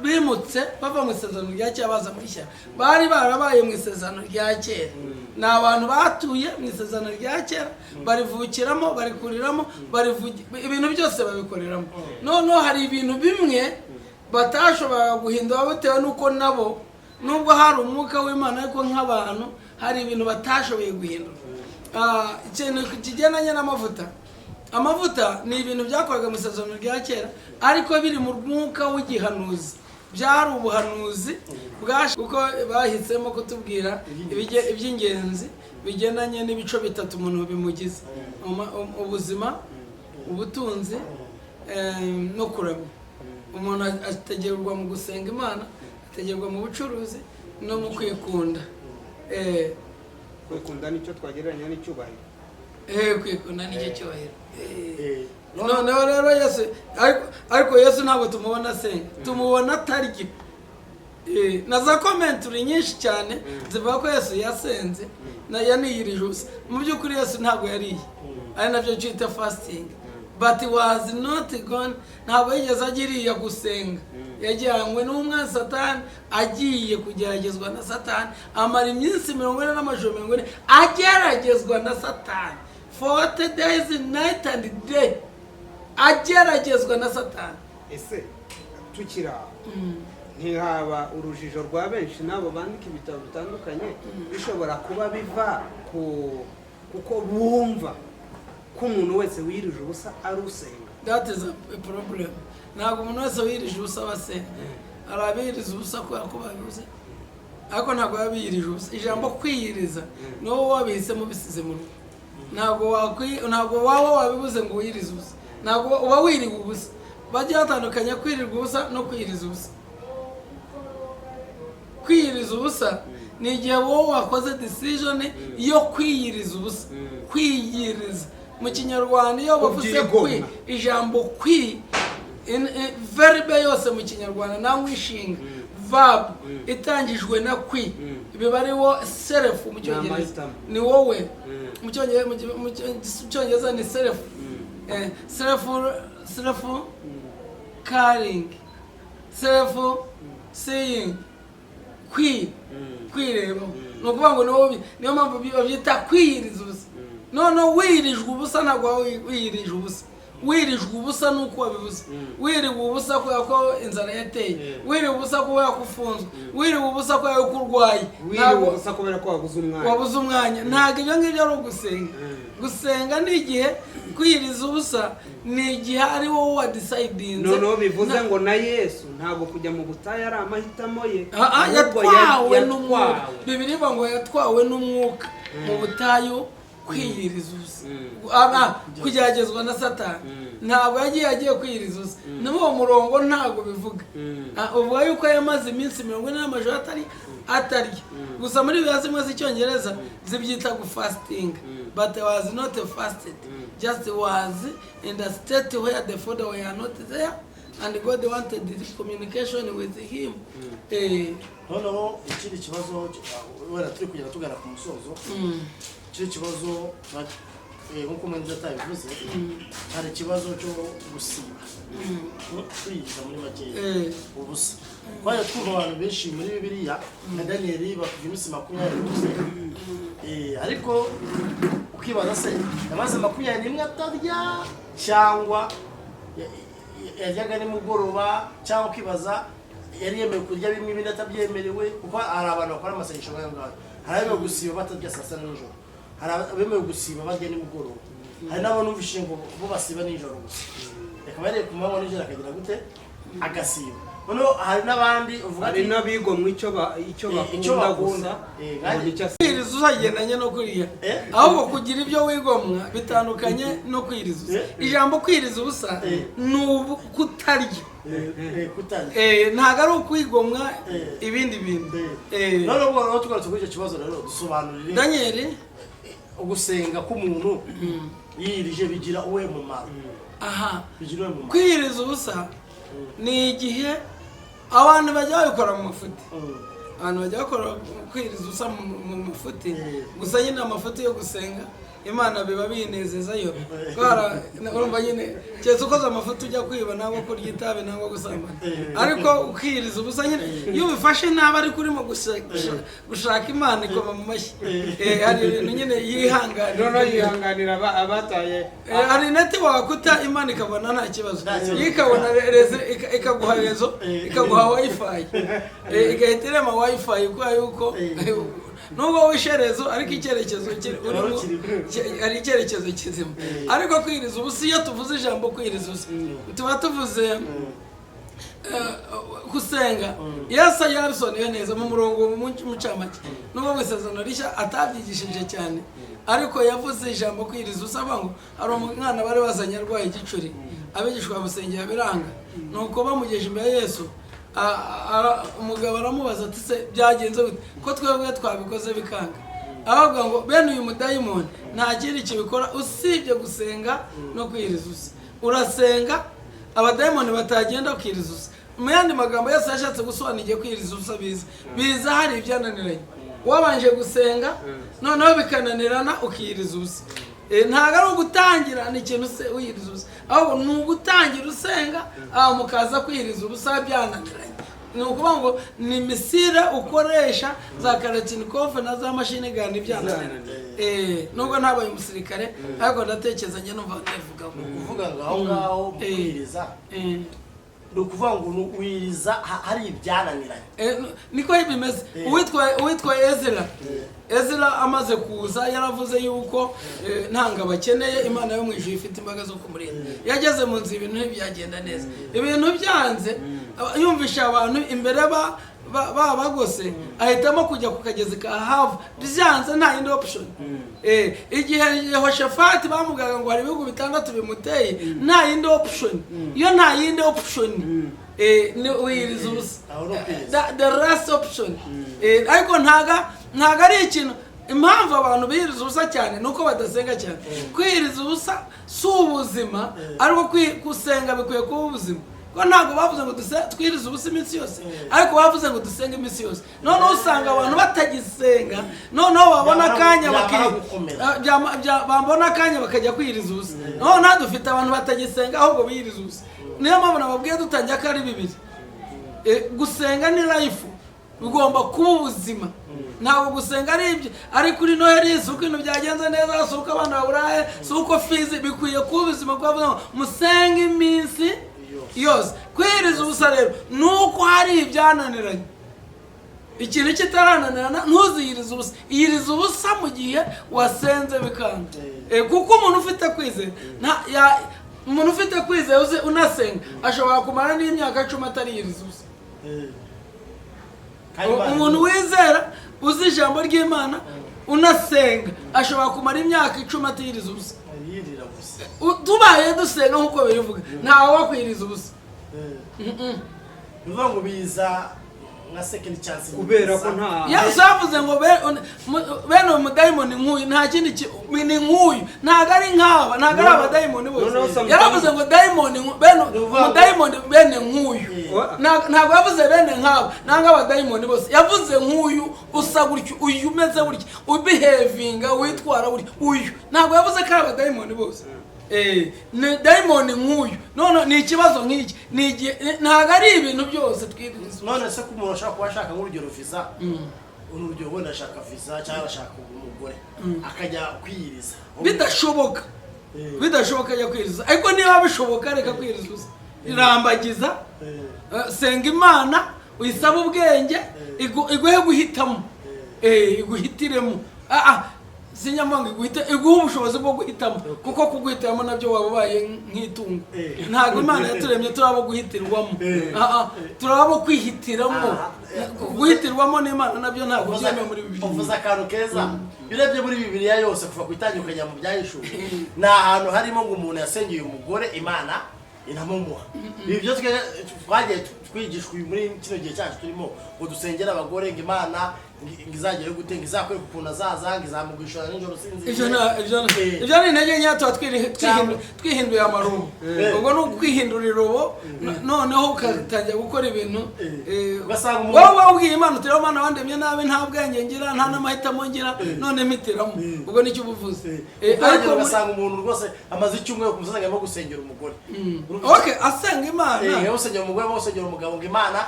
Speaker 3: bimutse bava mu Isezerano rya Kera baza muri rishya bari barabaye mu Isezerano rya Kera. Ni abantu batuye mu Isezerano rya Kera, barivukiramo, barikuriramo, ibintu byose babikoreramo. Noneho hari ibintu bimwe batashoboraga guhindura bitewe n'uko nabo, nubwo hari umwuka w'Imana, ariko nk'abantu hari ibintu batashoboye guhindura. Ikintu kigendanye n'amavuta, amavuta ni ibintu byakorwaga mu Isezerano rya Kera ariko biri mu mwuka w'igihanuzi. Byari ubuhanuzi kuko bahisemo kutubwira iby'ingenzi bigendanye n'ibice bitatu umuntu bimugize: ubuzima, ubutunzi, no kuramya. Umuntu ategerwa mu gusenga Imana, ategerwa mu bucuruzi no mu kwikunda.
Speaker 2: Kwikunda nicyo twagereranya n'icyubahiro.
Speaker 3: Kwikunda nicyo cyubahiro.
Speaker 1: None
Speaker 3: Noneho rero Yesu, ariko Yesu ntabwo tumubona asenga, tumubona atarya. Na za commentary nyinshi cyane zivuga ko Yesu yasenze na yaniyirije ubusa. Mu by'ukuri Yesu ntabwo yariye, ari nabyo twita fasting, but was not gone. Ntabwo yigeze agiriye gusenga, yajyanywe n'umwana Satani, agiye kugeragezwa na Satani, amara iminsi 40 n'amajoro 40 ageragezwa na Satani, 40 days, night and day, ageragezwa na Satani.
Speaker 2: Ese tukiri aho, ntihaba urujijo rwa benshi n'abo bandika ibitabo bitandukanye, bishobora kuba biva ku kuko bumva ko umuntu wese wirije ubusa ari usenga?
Speaker 3: That is a problem. Ntabwo umuntu wese wirije ubusa aba asenga. Hari abiyiriza ubusa kubera ko babibuze, ariko ntabwo baba biyirije ubusa. Ijambo kwiyiriza ni wowe wabihisemo, ubisize mu rugo. Ntabwo waba wabibuze ngo wiyirize ubusa, ntabwo uba wiriwe ubusa. Bajya batandukanya kwirirwa ubusa no kwiyiriza ubusa. Kwiyiriza ubusa ni igihe wowe wakoze decision yo kwiyiriza ubusa. Kwiyiriza mu Kinyarwanda, iyo bavuze kwi,
Speaker 2: Kubyigomwa.
Speaker 3: ijambo kwi, verbe yose mu Kinyarwanda nangwa inshinga, verb itangijwe na kwi, biba ari wo self mu Cyongereza.
Speaker 2: Amahitamo.
Speaker 3: Ni wowe. Mu Cyongereza ni self, self caring, self seeing, kwirebaho. Ni ukuvuga ngo ni wowe, niyo mpamvu babyita kwiyiriza ubusa. Noneho wiyirijwe ubusa, ntabwo waba wiyirije ubusa. Wirijwe ubusa ni uko wabibuze. Wiriwe ubusa kubera ko inzara yateye, wiriwe ubusa kubera ko ufunzwe, wiriwe ubusa kubera ko urwaye.
Speaker 2: Wiriwe ubusa kubera ko wabuze umwanya.
Speaker 3: Wabuze umwanya. Ntabwo ibyo ngibyo ari ugusenga. Gusenga ni igihe, kwiyiriza ubusa ni igihe ari wowe wadecidinze.
Speaker 2: Noneho bivuze ngo na Yesu ntabwo kujya mu butayu ari amahitamo ye,
Speaker 3: Ah,
Speaker 2: ahubwo
Speaker 3: yatwawe n'umwuka.
Speaker 2: yatwawe.
Speaker 3: Bibiliya ivuga ngo yatwawe n'umwuka mu butayu kwiyiriza ubusa. Kugeragezwa na Satani. Ntabwo yagiye kwiyiriza ubusa ni uwo murongo, ntabwo bivuga. Uvuga yuko yamaze iminsi 40 n'amajoro atarya. Gusa muri Bibiliya zimwe z'Icyongereza zibyita gufastinga, but was not fasted, just was in the state where the food were not there and God wanted the communication with him.
Speaker 1: Noneho ikindi kibazo, wenda turi kugenda tugana ku musozo, ikindi kibazo, nk'uko mwene atabivuze, hari ikibazo cyo gusiba, kwiyiriza muri makeya ubusa. Twajya twumva abantu benshi muri Bibiliya nka Daniyeli bakuva iminsi 20 gusenga. Ariko ukibaza se yamaze 21 atarya cyangwa yaryaga nimugoroba, cyangwa ukibaza Yari yemewe kurya bimwe, ibindi atabyemerewe, kuko hari abantu bakora amasengesho nk'ayo ngayo. Hari abemewe gusiba batarya saa sita nijoro, hari abemewe gusiba barya nimugoroba, hari n'abo numvise ngo bo basiba nijoro gusa, akaba yariye ku manywa, nijoro akagira gute? Agasiba. Noneho hari n'abandi uvuga
Speaker 2: Hari
Speaker 1: ati
Speaker 2: n'abigomwa icyo
Speaker 1: icyo
Speaker 2: bakunda
Speaker 1: bakunda.
Speaker 2: gusa.
Speaker 1: Nkanjye-
Speaker 2: Ngo nicyo
Speaker 3: Kwiyiriza uzagendanye no kuriya. Ahubwo kugira ibyo wigomwa bitandukanye no kwiyiriza ubusa. Ijambo kwiyiriza ubusa ni ubu kutarya.
Speaker 1: Kutarya.
Speaker 3: Ntabwo ari ukwigomwa ibindi bintu.
Speaker 1: None ubwo rero tugarutse kuri icyo kibazo rero, dusobanurire
Speaker 3: Daniel.
Speaker 1: Ugusenga k'umuntu yiyirije bigira uwe mumaro?
Speaker 3: Aha.
Speaker 1: Bigira uwe mumaro?
Speaker 3: Kwiyiriza ubusa ni igihe abantu bajya babikora mu mafuti. Abantu bajya bakora kwiyiriza ubusa mu mafuti. Gusa nyine amafuti yo gusenga Imana biba binezeza yo kubera urumva nyine keretse ukoze amafuti ujya kwiba nangwa kurya itabi nangwa gusambana. Ariko ukiyiriza ubusa nyine iyo ubifashe nabi, ariko urimo gushaka Imana, ikoma mu mashyi. Hari ibintu nyine yihanganira.
Speaker 2: Noneho yihanganira abataye.
Speaker 3: Hari network uta, Imana ikabona nta kibazo.
Speaker 1: Nta kibazo.
Speaker 3: Iyo ikabona réseau, ikaguha réseau, ikaguha WiFi, igahita irema WiFi, kubera yuko nubwo wishe réseau ariko icyerekezo urimo ari icyerekezo kizima. Ariko kwiriza ubusa, iyo tuvuze ijambo kwiriza ubusa, tuba tuvuze gusenga. Yesu yabisobanuye neza mu murongo mu mucamake, nubwo mu Isezerano Rishya atabyigishije cyane, ariko yavuze ijambo kwiriza ubusa avuga ngo hari umwana bari bazanye arwaye igicuri, abigishwa bamusengera biranga, nuko bamugejeje imbere ya Yesu, umugabo aramubaza ati: "Se byagenze gute ko twebwe twabikoze bikanga?" Aravuga ngo bene uyu mudayimoni nta kindi kibikora usibye gusenga no kwiriza ubusa. Urasenga, abadayimoni batagenda, ukiriza ubusa. Mu yandi magambo, Yesu yashatse gusobanura igihe kwiriza ubusa biza hari ibyananiranye, wabanje gusenga noneho bikananirana, ukiyiriza ubusa. Ntabwo ari ugutangira ni ikintu se wiyiriza ubusa, ahubwo ni ugutangira usenga, aho mukaza kwiyiriza ubusa byananiranye. Ni ukuvuga ngo ni missile ukoresha za kalachnikov na za machine gun byananiranye. Nubwo ntabaye umusirikare, ariko ndatekereza njye numva ndabivugaho.
Speaker 1: Ni ukuvuga ngo aho ngaho mu kwiyiriza, ni ukuvuga ngo wiriza hari ibyananiranye.
Speaker 3: Niko bimeze. Uwitwa Ezra amaze kuza yaravuze yuko nta ngabo akeneye, Imana yo mu ijuru ifite imbaraga zo kumurinda. Yageze mu nzu ibintu ntibyagenda neza, ibintu byanze, yumvisha abantu imbere babagose, ahitamo kujya ku kagezi ka Havu. Byanze, nta yindi option. Igihe Yehoshafati bamubwiraga ngo hari ibihugu bitandatu bimuteye, nta yindi option. Iyo nta yindi option, ni wiyiriza ubusa.
Speaker 1: Aho ni ukwiyiriza.
Speaker 3: The last option. Ariko ntaga ari ikintu. Impamvu abantu biyiriza ubusa cyane ni uko badasenga cyane. Kwiyiriza ubusa si ubuzima, ariko gusenga bikwiye kuba ubuzima, ko ntabwo bavuze ngo twirize ubusa iminsi yose, ariko bavuze ngo dusenge iminsi yose. Noneho usanga abantu batagisenga, noneho babona akanya
Speaker 1: Byamara gukomera.
Speaker 3: Babona akanya bakajya kwiyiriza ubusa. Noneho dufite abantu batagisenga, ahubwo biyiriza ubusa. Niyo mpamvu nababwiye dutangira ko ari bibiri. Gusenga ni life, bigomba kuba ubuzima. Ntabwo gusenga ari ibyo ari kuri Noheli, si uko ibintu byagenze neza, si uko abana baburaye, si uko fees. Bikwiye kuba ubuzima, kuko bavuga ngo musenge iminsi yose. Kwiriza ubusa rero ni uko hari ibyananiranye. Ikintu kitarananirana ntuziyirize ubusa. Iyiriza ubusa mu gihe wasenze bikanga. Kuko umuntu ufite kwizera umuntu ufite kwizera uzi unasenga ashobora kumara n'imyaka 10 atariyiriza ubusa.
Speaker 1: Kandi
Speaker 3: Umuntu wizera, uzi ijambo ry'Imana, unasenga, ashobora kumara imyaka 10 atiyiriza ubusa.
Speaker 1: Yirira gusa.
Speaker 3: Tubaye dusenga nk'uko bivuga, ntawe wakwiriza ubusa.
Speaker 1: Ni ukuvuga ngo biza nka second chance.
Speaker 2: Kubera ko nta
Speaker 3: Yesu yavuze ngo bene uyu mudayimoni nk'uyu nta kindi ni nk'uyu, ntabwo ari nk'aba, ntabwo ari abadayimoni bose.
Speaker 2: Noneho sometimes-
Speaker 3: Yaravuze ngo dayimoni bene
Speaker 1: Ni ukuvuga ngo-
Speaker 3: umudayimoni bene nk'uyu. Ntabwo yavuze bene nk'aba nangwa abadayimoni bose, yavuze nk'uyu usa gutyo, uyu umeze gutya, ubihevinga, witwara gutya, uyu. Ntabwo yavuze ko ari abadayimoni bose. Ni dayimoni nk'uyu. None ni ikibazo nk'iki, ni igihe ntabwo ari ibintu byose twiriza.
Speaker 1: None se ko umuntu ashobora kuba ashaka nk'urugero visa, urugero wenda ashaka visa cyangwa ashaka umugore, akajya kwiyiriza?
Speaker 3: Bidashoboka, bidashoboka ajya kwiriza. Ariko niba bishoboka, reka kwiriza ubusa, irambagiza, senga Imana. Uyisabe ubwenge, iguhe guhitamo, iguhitiremo. Sinyamanga iguhite, iguhe ubushobozi bwo guhitamo, kuko kuguhitiramo nabyo waba ubaye nk'itungo. Ntabwo Imana yaturemye turi abo guhitirwamo. Turi abo kwihitiramo. Guhitirwamo n'Imana nabyo ntabwo byemewe muri Bibiliya.
Speaker 1: Uvuze akantu keza. Iyo urebye muri Bibiliya yose kuva ku itangira ukajya mu Byahishuwe, ni ahantu harimo ngo umuntu yasengeye umugore, Imana iramumuha. Ibi byo twagiye twigishwa muri kino gihe cyacu turimo, ngo dusengere abagore, ngo Imana ngo izagere gute, ngo izakwereka ukuntu azaza, ngo izamugwishura nijoro sinzi.
Speaker 3: Ibyo ni intege nkeya, tuba twihinduye amarobo. Ubwo ni ukwihindura irobo, noneho ugatangira gukora ibintu.
Speaker 1: Ugasanga umuntu-
Speaker 3: Wowe wabwiye Imana uti: "Rero Mana, wandemye nabi, nta bwenge ngira, nta n'amahitamo ngira, none mpitiramo." Ubwo nicyo uba uvuze.
Speaker 1: Ariko ugasanga umuntu rwose amaze icyumweru ku musozi arimo gusengera umugore.
Speaker 3: Okay, asenga Imana.
Speaker 1: Arimo gusengera umugore, arimo gusengera umugabo, ngo Imana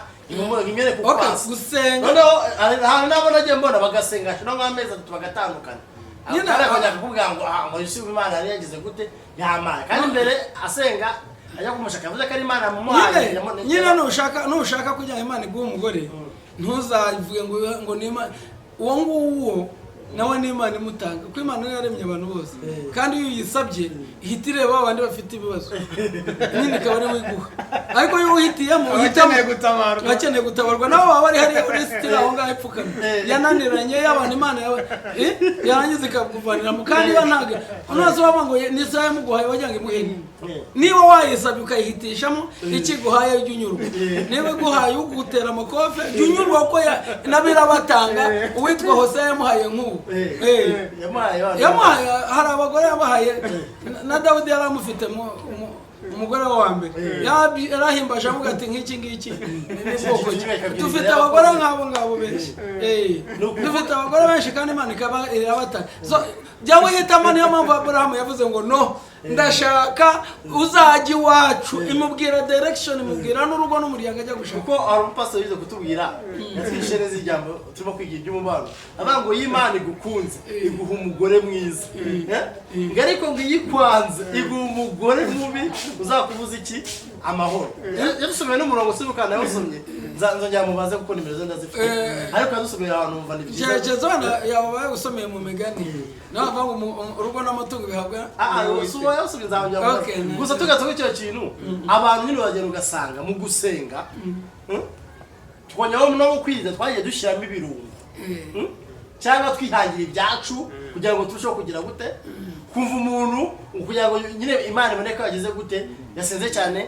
Speaker 1: imwereke uko asa.
Speaker 3: Gusenga.
Speaker 1: Noneho hari n'abo nagiye mbona bagasenga no nk'amezi 3 bagatandukana. Ariko akajya kukubwira ngo ngo Yusufu Imana yari yagize gute, yamaye, kandi mbere asenga ajya kumushaka yavuze ko ari Imana yamuhaye.
Speaker 3: Nyine nushaka kugira ngo Imana iguhe umugore, ntuzavuge ngo ni Imana. Uwo nguwo nawe ni Imana imutanga, kuko Imana niyo yaremye abantu bose. Kandi iyo uyisabye ihita ireba ba bandi bafite ibibazo nyine, ikaba ariwe iguha. Ariko iyo uhitiyemo, uhitamo
Speaker 2: Abakeneye gutabarwa.
Speaker 3: Abakeneye gutabarwa nabo baba bari hariya kuri sitira aho ngaho ipfukamye, yananiranye y'abantu, Imana yawe yarangiza ikakuvaniramo. Kandi iyo ntabwo unoze waba ngo ni isaha yamuguhaye, wagira ngo imuhe. Niba wayisabye ukayihitishamo, ikiguhaye jya unyurwa. Niba iguhaye ugutera amakofe, jya unyurwa, kuko nabo irabatanga. Uwitwa Hose yamuhaye nk'ubu.
Speaker 1: Yamuhaye abana.
Speaker 3: Yamuhaye, hari abagore yabahaye. Na Dawidi yari amufite umugore we wa mbere. Yarahimbaje avuga ati: "Nk'iki ngiki ni bwoko ki?" Dufite abagore nk'abo ngabo benshi. Dufite abagore benshi kandi Imana ikaba irabatanga. So jya wihitamo. Niyo mpamvu Aburahamu yavuze ngo: "No, ndashaka uzajya iwacu." Imubwira direction, imubwira n'urugo n'umuryango ajya gushaka.
Speaker 1: Kuko hari umupasiteri wize kutubwira, yatwigishe neza ijambo turimo kwiga iby'umubano, avuga ngo iyo Imana igukunze iguha umugore mwiza. Ngo ariko ngo iyo ikwanze iguha umugore mubi uzakubuza iki? Amahoro. Yadusomeye n'umurongo, sibuka nawusomye, nzongera mubaze kuko nimero ze ndazifite. Ariko yadusomeye ahantu numva ni byiza.
Speaker 3: Icyerekezo wenda yaba yagusomeye mu Migani, nawe avuga ngo urugo n'amatungo bihabwa
Speaker 1: Si uwo yawusomye, nzongera mubaze.
Speaker 3: Okay, nice.
Speaker 1: Gusa tugatse kuri icyo kintu, abantu nyine uragenda ugasanga mu gusenga, twongeraho no mu kwirinda, twagiye dushyiramo ibirungo. Cyangwa twihangira ibyacu kugira ngo turusheho kugira gute, kumva umuntu kugira ngo nyine Imana ibone ko yagize gute, yasenze cyane,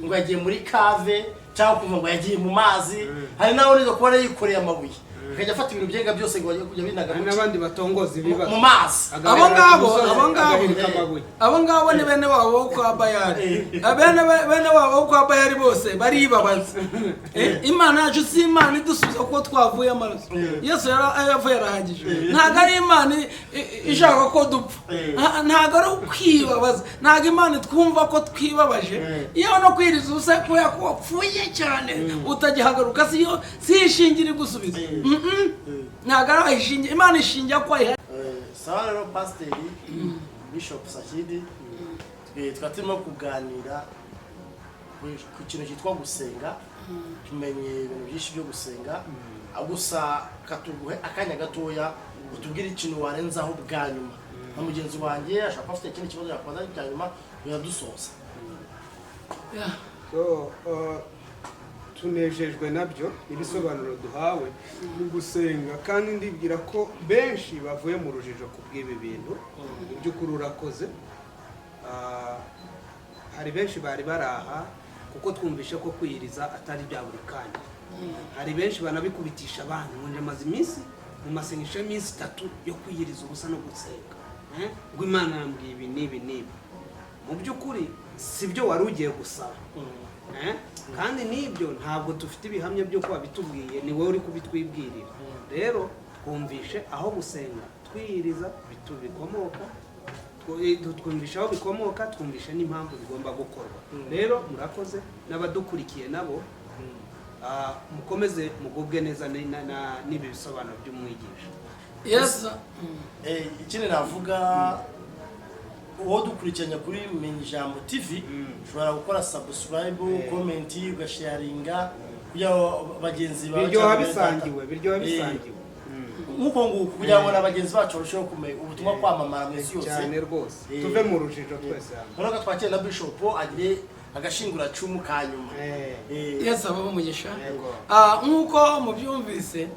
Speaker 1: ngo yagiye muri cave, cyangwa kumva ngo yagiye mu mazi. Hari n'aho nizo kubona yikoreye amabuye, akajya afata ibintu byenga byose ngo ajye kujya binaga
Speaker 2: Hari n'abandi batongoza ibibazo.
Speaker 1: mu mazi.
Speaker 3: Abo ngabo, abo ngabo.
Speaker 2: Agahirika amabuye.
Speaker 3: Abo ngabo ni bene wabo bo kwa Bayari. Bene wabo bo kwa Bayari bose baribabaza. Imana yacu si Imana idusubiza kuko twavuye amaraso. Yesu yavuye arahagije. Ntabwo ari Imana ishaka ko dupfa. Ntabwo ari ukwibabaza, ntabwo Imana twumva ko twibabaje. Iyo no kwiriza ubusa kubera ko wapfuye cyane utagihagaruka, siyo si ishingira igusubiza. Ntabwo ari aho ishingira. Imana ishingira ko ayiha.
Speaker 1: Sawa rero, pasiteri Bishop Sakindi, twe twari turimo kuganira ku kintu cyitwa gusenga. Tumenye ibintu byinshi byo gusenga. Gusa katuguhe akanya gatoya utubwire ikintu warenzaho bwa nyuma, na mugenzi wanjye ashobora kuba afite ikindi kibazo yakubaza cya nyuma, biradusoza.
Speaker 2: So, tunejejwe nabyo ibisobanuro duhawe mu gusenga, kandi ndibwira ko benshi bavuye mu rujijo ku bw'ibi bintu. Mu by'ukuri urakoze. Hari benshi bari baraha, kuko twumvishe ko kwiyiriza atari bya buri kanya. Hari benshi banabikubitisha abandi ngo njye iminsi mu masengesho y'iminsi 3 yo kwiyiriza ubusa no gusenga. Ngo Imana yambwiye ibi n'ibi n'ibi. Mu by'ukuri si byo wari ugiye gusaba. Kandi n'ibyo ntabwo dufite ibihamya by'uko wabitubwiye, ni wowe uri kubitwibwirira. Rero twumvishe aho gusenga twiyiriza bikomoka, twumvishe aho bikomoka, twumvishe n'impamvu bigomba gukorwa. Rero murakoze n'abadukurikiye nabo, mukomeze mugubwe neza n'ibi bisobanuro by'umwigisha.
Speaker 3: Yes.
Speaker 1: Ikindi navuga, uwo dukurikiranye kuri Menya Ijambo TV, ushobora gukora subscribe, comment, ugasharinga. Kugira ngo bagenzi bawe
Speaker 2: Biryoha
Speaker 1: cyangwa bene data-
Speaker 2: bisangiwe, biryoha bisangiwe.
Speaker 1: Nk'uko nguko, kugira ngo na bagenzi bacu barusheho kumenya ubutumwa, kwamamara mu isi yose.
Speaker 2: Cyane rwose. Tuve mu rujijo twese hamwe.
Speaker 1: Noneho twakire na bishop agire agashinguracumu ka nyuma.
Speaker 3: Yesu abahe umugisha.
Speaker 2: Yego.
Speaker 3: Nk'uko mubyumvise,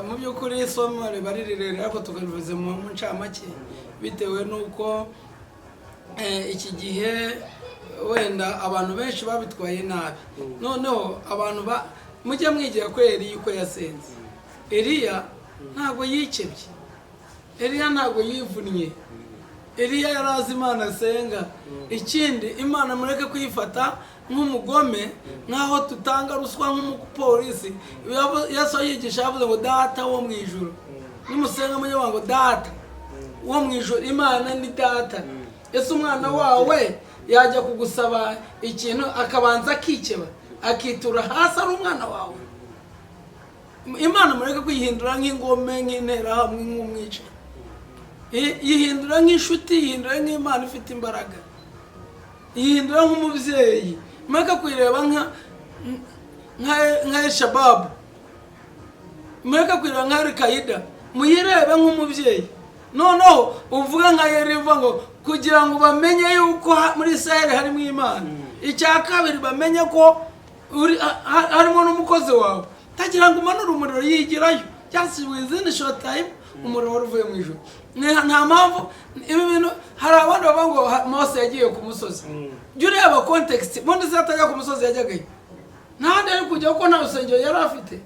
Speaker 3: mu by'ukuri isomo riba ari rirerire, ariko tukarivuze mu ncamake bitewe n'uko iki gihe wenda abantu benshi babitwaye nabi. Noneho abantu ba mujye mwigira kuri Eliya uko yasenze. Eliya ntabwo yikebye, Eliya ntabwo yivunnye, Eliya yari azi Imana asenga. Ikindi, Imana mureke kuyifata nk'umugome, nk'aho tutanga ruswa nk'umupolisi. Yesu yigisha yavuze ngo: "Data wo mu ijuru." Nimusenga mujye muvuga ngo: "Data wo mu ijuru." Imana ni data. Ese umwana wawe yajya kugusaba ikintu akabanza akikeba, akitura hasi, ari umwana wawe? Imana mureke kuyihindura nk'ingome, nk'interahamwe, nk'umwica. Yihindura nk'inshuti, yihindura nk'Imana ifite imbaraga, yihindura nk'umubyeyi. Mureke kuyireba nka Eshababu, mureke kuyireba nka Al-Qaida, muyirebe nk'umubyeyi. Noneho uvuga nka Yeriva ngo kugira ngo bamenye yuko muri Israel harimo Imana, icya kabiri bamenye ko harimo n'umukozi wawe, tagira ngo umanure umuriro. Yigirayo just within short time, umuriro wari uvuye mu ijuru. Nta mpamvu ibi bintu. Hari abandi bavuga ngo Mose yagiye ku musozi. Jya ureba context. Ubundi se atajya ku musozi yajyagayo? Nta handi yari kujya kuko nta rusengero yari afite.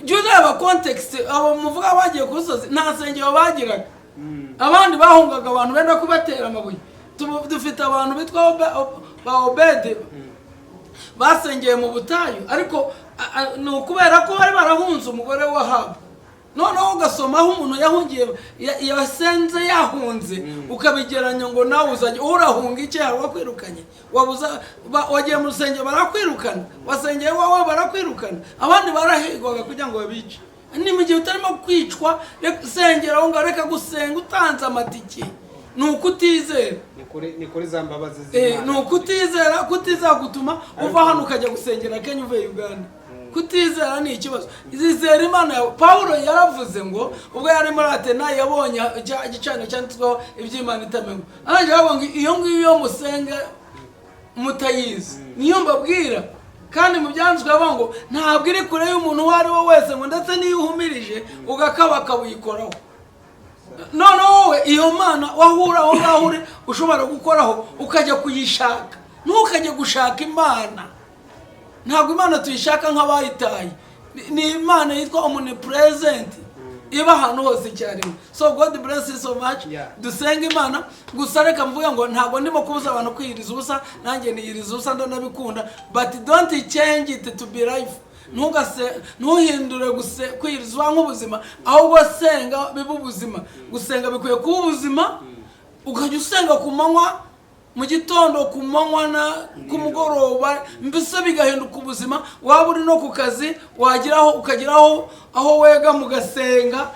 Speaker 3: Jya ureba context. Abo muvuga bagiye ku musozi nta nsengero bagiraga, abandi bahungaga abantu benda kubatera amabuye. Dufite abantu bitwa ba Obede basengeye mu butayu, ariko ni ukubera ko bari barahunze umugore wa Ahabu. Noneho ugasoma aho umuntu yahungiye, yasenze yahunze, ukabigeranya ngo nawe uzajya urahunga iki? Hari uwakwirukanye? Wabuza wagiye mu rusengero barakwirukana, wasengeye iwawe barakwirukana, abandi barahigwaga kugira ngo babice. Ni mu gihe utarimo kwicwa, sengera aho ngaho. Reka gusenga utanze amatike, ni ukutizera.
Speaker 2: Ni kuri za mbabazi z'Imana.
Speaker 3: Ni ukutizera. Kutizera gutuma uva hano ukajya gusengera Kenya uvuye Uganda. Kutizera ni ikibazo. Izera Imana yawe. Pawulo yaravuze ngo ubwo yari muri Atena yabonye igicaniro cyanditsweho iby'Imana itamenywa, arangije aravuga ngo iyo ngiyo musenga mutayizi niyo mbabwira. Kandi mu byanditswe bavuga ngo ntabwo iri kure y'umuntu uwo ari we wese, ngo ndetse n'iyo uhumirije ugakabaka uyikoraho. Noneho wowe iyo Mana wahura aho ngaho uri ushobora gukoraho, ukajya kuyishaka. Ntukajye gushaka Imana. Ntabwo Imana tuyishaka nk'abayitaye. Ni Imana yitwa omnipresent, iba ahantu hose icyarimwe. So God bless you so much. Dusenga Imana. Gusa reka mvuge ngo ntabwo ndimo kubuza abantu kwiyiriza ubusa, nanjye niyiriza ubusa, ndanabikunda, but don't change it to be life. Ntugase, ntuhindure kwiyiriza ubusa nk'ubuzima, ahubwo senga bibe ubuzima. Gusenga bikwiye kuba ubuzima, ukajya usenga ku manywa, mu gitondo, ku manywa na ku mugoroba, mbese bigahinduka ubuzima. Waba uri no ku kazi, wageraho ukageraho aho wega mugasenga,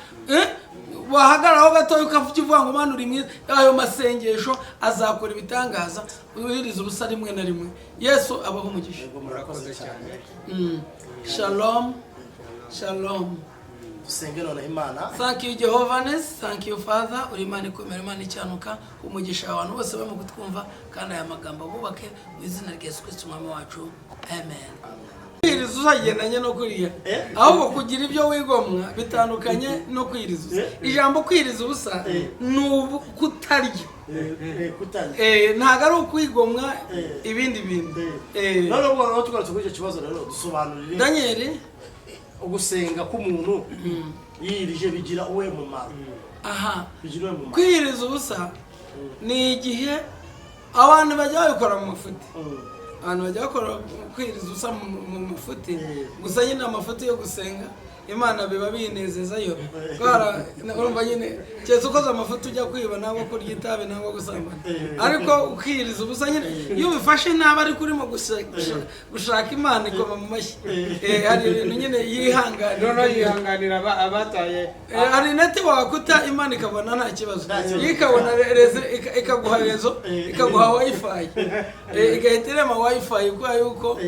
Speaker 3: wahagararaho gatoya ukavuga uvuga ngo: "Mana, uri mwiza." Ayo masengesho azakora ibitangaza. Wiriza ubusa rimwe na rimwe. Yesu abaho umugisha.
Speaker 1: Yego, murakoze
Speaker 2: Murakoze
Speaker 1: cyane.
Speaker 2: cyane.
Speaker 3: Shalom, shalom.
Speaker 1: Dusenge noneho Imana.
Speaker 3: Thank you, Jehovah's. Thank you, Father. Uri Imana ikomera, Imana icyanuka. Umugisha abantu bose barimo kutwumva, kandi aya magambo bubake mu izina rya Yesu Kristo Umwami wacu. Amen. Kwiyiriza uzagendanye no kuriya. Ahubwo kugira ibyo wigomwa bitandukanye no kwiyiriza ubusa. Ijambo kwiyiriza ubusa ni ubu kutarya.
Speaker 1: Kutarya.
Speaker 3: Ntabwo ari ukwigomwa ibindi bintu.
Speaker 1: None ubwo rero tugarutse kuri icyo kibazo rero, dusobanurire
Speaker 3: Daniel.
Speaker 1: ugusenga k'umuntu yiyirije bigira uwe mumaro?
Speaker 3: Aha.
Speaker 1: Bigira uwe mumaro?
Speaker 3: Kwiyiriza ubusa ni igihe abantu bajya babikora mu mafuti. Abantu bajya bakora kwiyiriza ubusa mu mafuti. Gusa nyine amafuti yo gusenga Imana biba binezezayo. Kubera urumva nyine Keretse ukoze amafuti ujya kwiba nangwa kurya itabi nangwa gusambana, ariko ukiyiriza ubusa nyine iyo ubifashe nabi, ariko urimo gushaka Imana ikoma mu mashyi. Hari ibintu nyine yihanganira.
Speaker 2: Noneho yihanganira abataye.
Speaker 3: Hari network Imana ikabona nta kibazo.
Speaker 1: Nta kibazo.
Speaker 3: Iyo ikabona réseau, ikaguha réseau, ikaguha WiFi, igahita irema WiFi, kubera yuko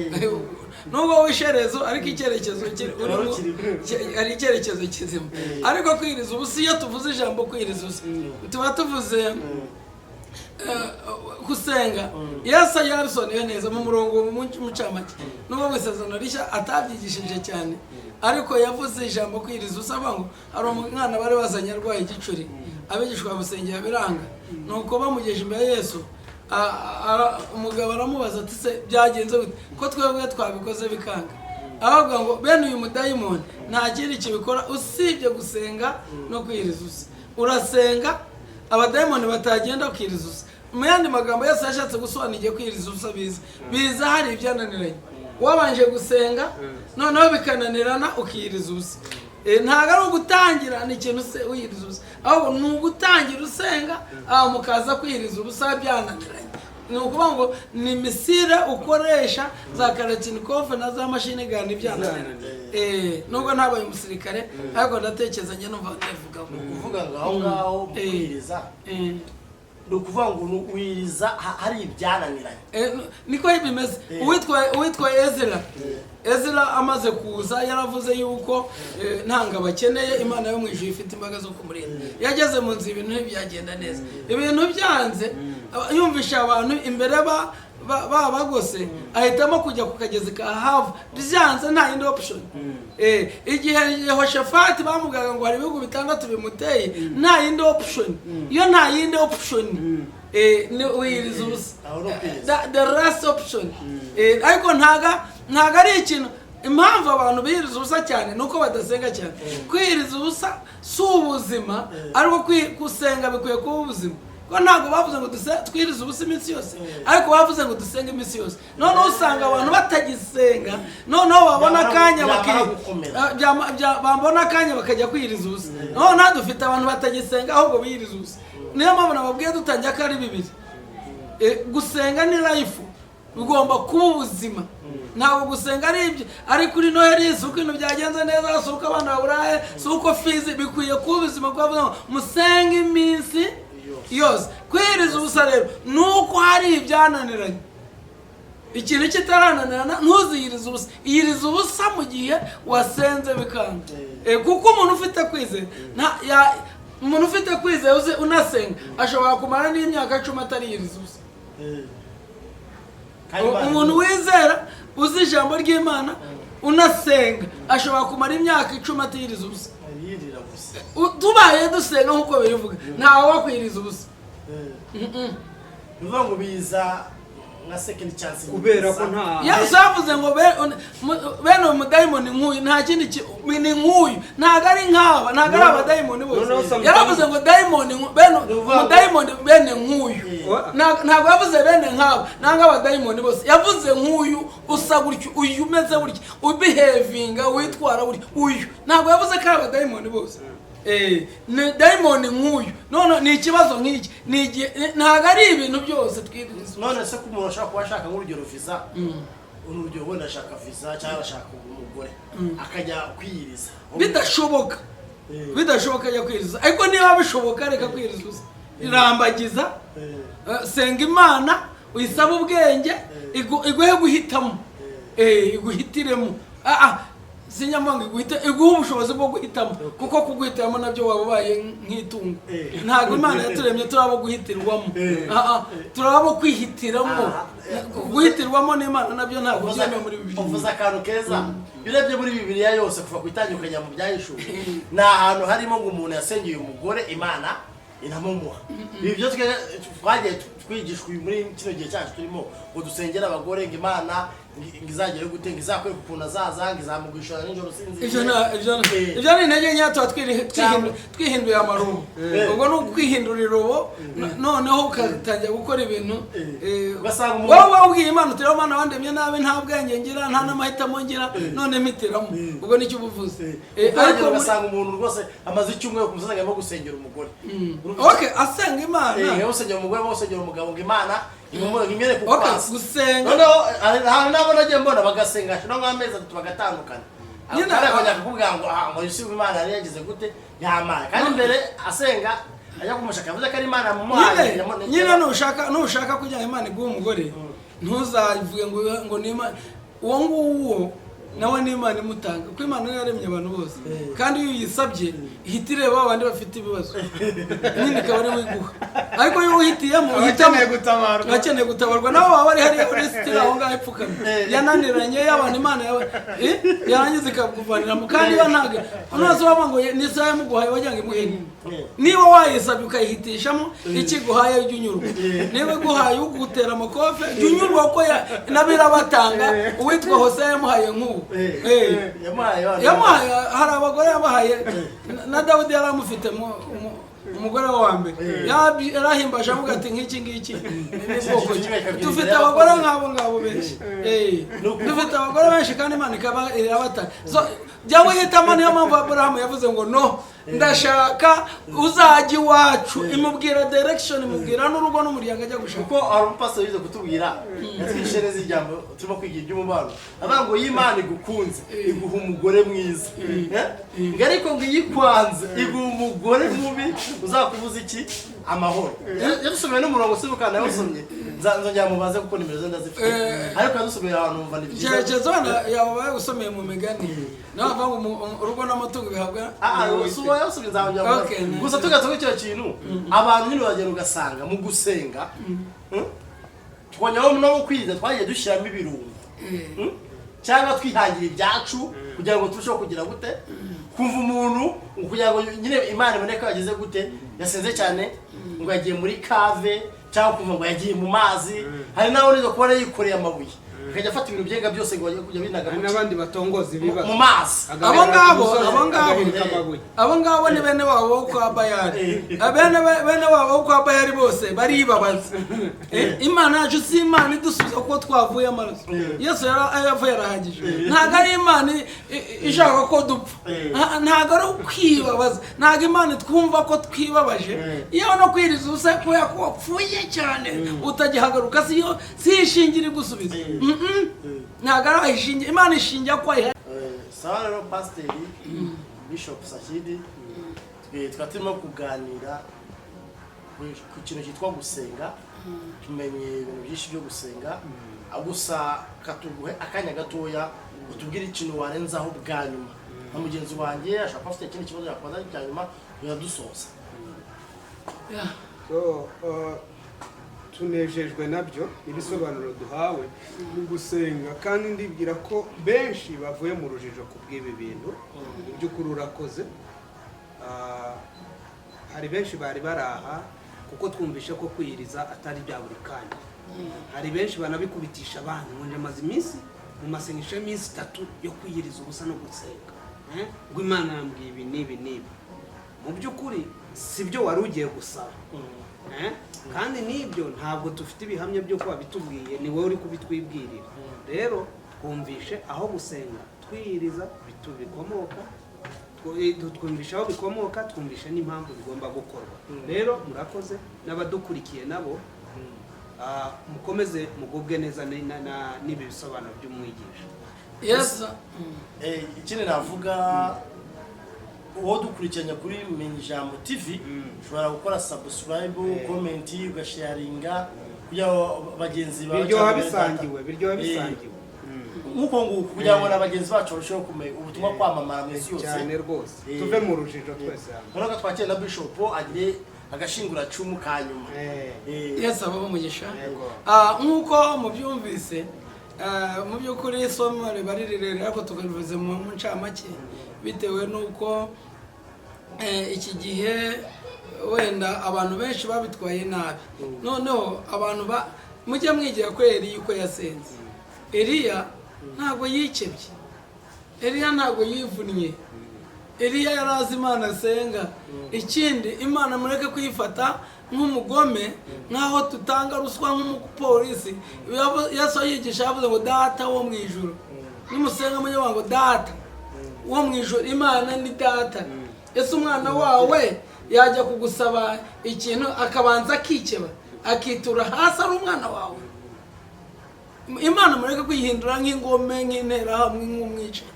Speaker 3: nubwo wishe réseau ariko icyerekezo urimo ari icyerekezo kizima. Ariko kwiriza ubusa, iyo tuvuze ijambo kwiriza ubusa, tuba tuvuze gusenga. Yesu yarabisobanuye neza mu murongo mu mucamake, nubwo mu Isezerano Rishya atabyigishije cyane, ariko yavuze ijambo kwiriza ubusa, avuga ngo hari umwana bari bazanye arwaye igicuri, abigishwa bamusengera biranga, nuko bamugeje imbere ya Yesu, umugabo aramubaza ati: "Se byagenze gute ko twebwe twabikoze bikanga?" Aravuga ngo bene uyu mudayimoni nta kindi kibikora usibye gusenga no kwiriza ubusa. Urasenga, abadayimoni batagenda, ukiriza ubusa. Mu yandi magambo, Yesu yashatse gusobanura igihe kwiriza ubusa biza hari ibyananiranye, wabanje gusenga noneho bikananirana, ukiyiriza ubusa. Ntabwo ari ugutangira ni ikintu se wiyiriza ubusa, ahubwo ni ugutangira usenga, aho mukaza kwiyiriza ubusa byananiranye. Ni ukuvuga ngo ni missile ukoresha za kalachnikov na za machine gun byananiranye. Nubwo ntabaye umusirikare, ariko ndatekereza njye numva ndavuga.
Speaker 1: Ni ukuvuga ngo aho ngaho mu kwiriza, ni ukuvuga ngo wiriza hari ibyananiranye.
Speaker 3: Niko bimeze. Uwitwa Ezra amaze kuza yaravuze yuko nta ngabo akeneye, Imana yo mu ijuru ifite imbaraga zo kumurinda. Yageze mu nzu ibintu ntibyagenda neza, ibintu byanze, yumvisha abantu imbere babagose, ahitamo kujya ku kagezi ka Havu. Byanze, nta yindi option. Igihe Yehoshafati bamubwiraga ngo hari ibihugu bitandatu bimuteye, nta yindi option. Iyo nta yindi option, ni wiyiriza ubusa.
Speaker 1: Aho ni ukwiriza.
Speaker 3: The last option. Ariko ntaga ari ikintu. Impamvu abantu biyiriza ubusa cyane ni uko badasenga cyane. Kwiyiriza ubusa si ubuzima, ariko gusenga bikwiye kuba ubuzima, kuko ntabwo bavuze ngo twirize ubusa iminsi yose, ariko bavuze ngo dusenge iminsi yose. Noneho usanga abantu batagisenga, noneho babona akanya
Speaker 1: Byamara gukomera.
Speaker 3: Babona akanya bakajya kwiyiriza ubusa. Noneho dufite abantu batagisenga, ahubwo biyiriza ubusa. Niyo mpamvu nababwiye dutangira ko ari bibiri. Gusenga ni life, bigomba kuba ubuzima. Ntabwo gusenga ari ibyo ari kuri Noheli, si uko ibintu byagenze neza, si uko abana baburaye, si uko fees. Bikwiye kuba ubuzima, kuko bavuga ngo musenge iminsi yose. Kwiriza ubusa rero ni uko hari ibyananiranye. Ikintu kitarananirana ntuziyirize ubusa, iyiriza ubusa mu gihe wasenze bikanga. Kuko umuntu ufite kwizera umuntu ufite kwizera uzi unasenga ashobora kumara n'imyaka 10 atariyiriza ubusa.
Speaker 1: Kandi
Speaker 3: Umuntu wizera, uzi ijambo ry'Imana, unasenga, ashobora kumara imyaka 10 atiyiriza ubusa.
Speaker 1: Yirira gusa.
Speaker 3: Tubaye dusenga nk'uko bivuga, ntawe wakwiriza ubusa.
Speaker 1: Ni ukuvuga ngo biza nka second chance.
Speaker 2: Kubera ko nta
Speaker 3: Yesu yavuze ngo bene uyu mudayimoni nk'uyu nta kindi ni nk'uyu, ntabwo ari nk'aba, ntabwo ari abadayimoni bose.
Speaker 2: Noneho sometimes-
Speaker 3: Yaravuze ngo dayimoni bene
Speaker 1: Ni ukuvuga ngo-
Speaker 3: umudayimoni bene nk'uyu. Ntabwo yavuze bene nk'aba nangwa abadayimoni bose, yavuze nk'uyu usa gutyo, uyu umeze gutya, ubihevinga, witwara gutya, uyu. Ntabwo yavuze ko ari abadayimoni bose. Ni dayimoni nk'uyu. None ni ikibazo nk'iki, ni igihe ntabwo ari ibintu byose twiriza.
Speaker 1: None se ko umuntu ashobora kuba ashaka nk'urugero visa, urugero wenda ashaka visa cyangwa ashaka umugore, akajya kwiyiriza?
Speaker 3: Bidashoboka, bidashoboka ajya kwiriza. Ariko niba bishoboka, reka kwiriza ubusa, irambagiza, senga Imana uyisabe ubwenge, iguhe guhitamo, iguhitiremo. Sinyamwanga iguhite, iguhe ubushobozi bwo guhitamo, kuko kuguhitiramo nabyo waba ubaye nk'itungo. Ntabwo Imana yaturemye turi abo guhitirwamo. Turi abo kwihitiramo. Guhitirwamo n'Imana nabyo ntabwo byemewe muri Bibiliya.
Speaker 1: Uvuze akantu keza. Iyo urebye muri Bibiliya yose kuva ku itangira ukajya mu Byahishuwe, ni ahantu harimo ngo umuntu yasengeye umugore Imana iramumuha. Ibi byo twe twagiye twigishwa muri kino gihe cyacu turimo, ngo dusengere abagore ngo Imana ngo izagere gute, ngo izakwereka ukuntu azaza, ngo izamugwisha nijoro usinziriye.
Speaker 3: Ibyo ni intege nkeya, tuba twihinduye amarubo. Ubwo ni ukwihindura irobo, noneho ugatangira gukora ibintu.
Speaker 1: Ugasanga umuntu-
Speaker 3: Wowe wabwiye Imana uti: "Rero Mana, wandemye nabi, nta bwenge ngira, nta n'amahitamo ngira, none mpitiramo." Ubwo nicyo uba uvuze.
Speaker 1: Ariko
Speaker 3: Ariko
Speaker 1: ugasanga umuntu rwose amaze icyumweru ku musozi arimo gusengera umugore.
Speaker 3: Okay, asenga Imana.
Speaker 1: Arimo gusengera umugore, arimo gusengera umugabo ngo Imana imwereke uko asa.
Speaker 3: Gusenga.
Speaker 1: Noneho hari n'abo nagiye mbona bagasenga hashira nk'amezi 3 bagatandukana.
Speaker 3: Nyine-
Speaker 1: Kandi akongera akakubwira ngo ah, ngo Yusufu Imana yari yagize gute, yamaye. Kandi mbere asenga ajya kumushaka yavuze ko ari Imana yamuhaye.
Speaker 3: Nyine nushaka kugira ngo Imana iguhe umugore, ntuzavuge ngo ni Imana. Uwo nguwo nawe ni Imana imutanga, kuko Imana niyo yaremye abantu bose. Kandi iyo uyisabye ihita ireba abandi bafite ibibazo, nyine ikaba ariwe iguha. Ariko iyo uhitiyemo uhitamo
Speaker 2: Abakeneye gutabarwa.
Speaker 3: Abakeneye gutabarwa nabo baba bari hariya uri sitira aho ngaho ipfukamye, yananiranye y'abantu, Imana yawe yarangiza ikakuvaniramo. Kandi iyo ntabwo unoze waba ngo ni isaha yamuguhaye, wagira ngo imuhe. Niba wayisabye ukayihitishamo, ikiguhaye ujya unyurwa. Niba iguhaye ugutera amakofe, jya unyurwa, kuko nabo irabatanga. Uwitwa Hose yamuhaye nk'ubu.
Speaker 1: Yamuhaye abana.
Speaker 3: Yamuhaye, hari abagore yabahaye. Na Dawidi yari amufite umugore we wa mbere. Yarahimbaje avuga ati: "Nk'iki ngiki ni bwoko ki?" Dufite abagore nk'abo ngabo benshi. Dufite abagore benshi kandi Imana ikaba irabatanga. So jya wihitamo. Niyo mpamvu Aburahamu yavuze ngo: "No, ndashaka uzajya iwacu." Imubwira direction, imubwira n'urugo n'umuryango ajya gushaka.
Speaker 1: Kuko hari umupasiteri wize kutubwira, yatwishe neza ijambo turimo kwiga iby'umubano, avuga ngo iyo Imana igukunze iguha umugore mwiza. Eh? Ngo ariko ngo iyo ikwanze iguha umugore mubi uzakubuza iki? Amahoro. Yadusomeye n'umurongo, sibuka nawusomye, nzongera mubaze kuko nimero ze ndazifite. Ariko yadusomeye ahantu numva ni byiza.
Speaker 3: Icyerekezo wenda yaba yagusomeye mu migani, nawe avuga ngo urugo n'amatungo bihabwa
Speaker 1: Ah, ah, si uwo yasomye, nzongera mubaze.
Speaker 3: Okay, nice.
Speaker 1: Gusa tugatse kuri icyo kintu, abantu nyine uragenda ugasanga mu gusenga, twongeraho no mu kwiga twagiye dushyiramo ibirungo. Cyangwa twihangira ibyacu kugira ngo turusheho kugira gute, kumva umuntu kugira ngo nyine Imana ibone ko yagize gute, yasenze cyane, ngo yagiye muri cave, cyangwa kumva ngo yagiye mu mazi. Hari n'aho nizo kubona yikoreye amabuye, akajya afata ibintu byenga byose ngo bajye kujya binaga
Speaker 2: Hari
Speaker 1: mu
Speaker 2: n'abandi batongoza ibibazo.
Speaker 1: mu mazi.
Speaker 3: Abo ngabo, abo ngabo.
Speaker 2: Agahirika amabuye.
Speaker 3: Abo ngabo ni bene wabo bo kwa Bayari. Bene wabo bo kwa Bayari bose baribabaza. Imana yacu si Imana idusubiza kuko twavuye amaraso. Yesu yavuye arahagije. Ntabwo ari Imana ishaka ko dupfa. Ntabwo ari ukwibabaza, ntabwo Imana twumva ko twibabaje. Iyo no kwiriza ubusa kubera ko wapfuye cyane utagihagaruka, siyo si ishingira igusubiza. Ntabwo ari aho ishingira. Imana ishingira ko wayihaye.
Speaker 1: Sawa rero, pasiteri Bishop Sakindi, twe tukaba turimo kuganira ku kintu cyitwa gusenga. Tumenye ibintu byinshi byo gusenga. Gusa katuguhe akanya gatoya utubwire ikintu warenzaho bwa nyuma, nka mugenzi wanjye ashobora kuba afite ikindi kibazo yakubaza cya nyuma, biradusoza.
Speaker 2: So, tunejejwe nabyo ibisobanuro duhawe mu gusenga, kandi ndibwira ko benshi bavuye mu rujijo ku bw'ibi bintu. Mu by'ukuri urakoze. Hari benshi bari bari aha kuko twumvishe ko kwiyiriza atari bya buri kanya. Hari benshi banabikubitisha abandi ngo njye iminsi mu masengesho y'iminsi 3 yo kwiyiriza ubusa no gusenga. Ngo Imana yambwiye ibi n'ibi n'ibi. Mu by'ukuri si byo wari ugiye gusaba. Eh? Kandi n'ibyo ntabwo dufite ibihamya by'uko wabitubwiye, ni wowe uri kubitwibwirira. Rero twumvishe aho gusenga twiyiriza bikomoka, twumvishe aho bikomoka, twumvishe n'impamvu bigomba gukorwa. Rero murakoze n'abadukurikiye nabo, mukomeze mugubwe neza n'ibi bisobanuro by'umwigisha.
Speaker 3: Yes.
Speaker 1: Ikindi navuga, uwo dukurikiranye kuri Menya Ijambo TV, ushobora gukora subscribe, comment, ugasharinga kugira ngo bagenzi bawe
Speaker 2: Biryoha
Speaker 1: cyangwa bene data-
Speaker 2: bisangiwe, biryoha bisangiwe.
Speaker 1: Nk'uko nguko, kugira ngo na bagenzi bacu barusheho kumenya ubutumwa, kwamamara mu isi yose.
Speaker 2: Cyane rwose. Tuve mu rujijo twese hamwe.
Speaker 1: Noneho ko twakira na bishop agire agashinguracumu ka nyuma.
Speaker 3: Yesu abahe umugisha.
Speaker 2: Yego.
Speaker 3: Nk'uko mubyumvise, mu by'ukuri isomo riba ari rirerire, ariko tukabivuze mu ncamake bitewe n'uko iki gihe wenda abantu benshi babitwaye nabi. Noneho abantu ba mujye mwigira kuri Eliya uko yasenze. Eliya ntabwo yikebye, Eliya ntabwo yivunnye, Eliya yari azi Imana asenga. Ikindi, Imana mureke kuyifata nk'umugome, nk'aho tutanga ruswa nk'umupolisi. Yesu yigisha yavuze ngo Data wo mu ijuru, nimusenga mujye muvuga ngo Data wo mu ijuru. Imana ni Data. Ese umwana wawe yajya kugusaba ikintu akabanza akikeba, akitura hasi, ari umwana wawe? Imana mureke kuyihindura nk'ingome, nk'interahamwe, nk'umwicanyi.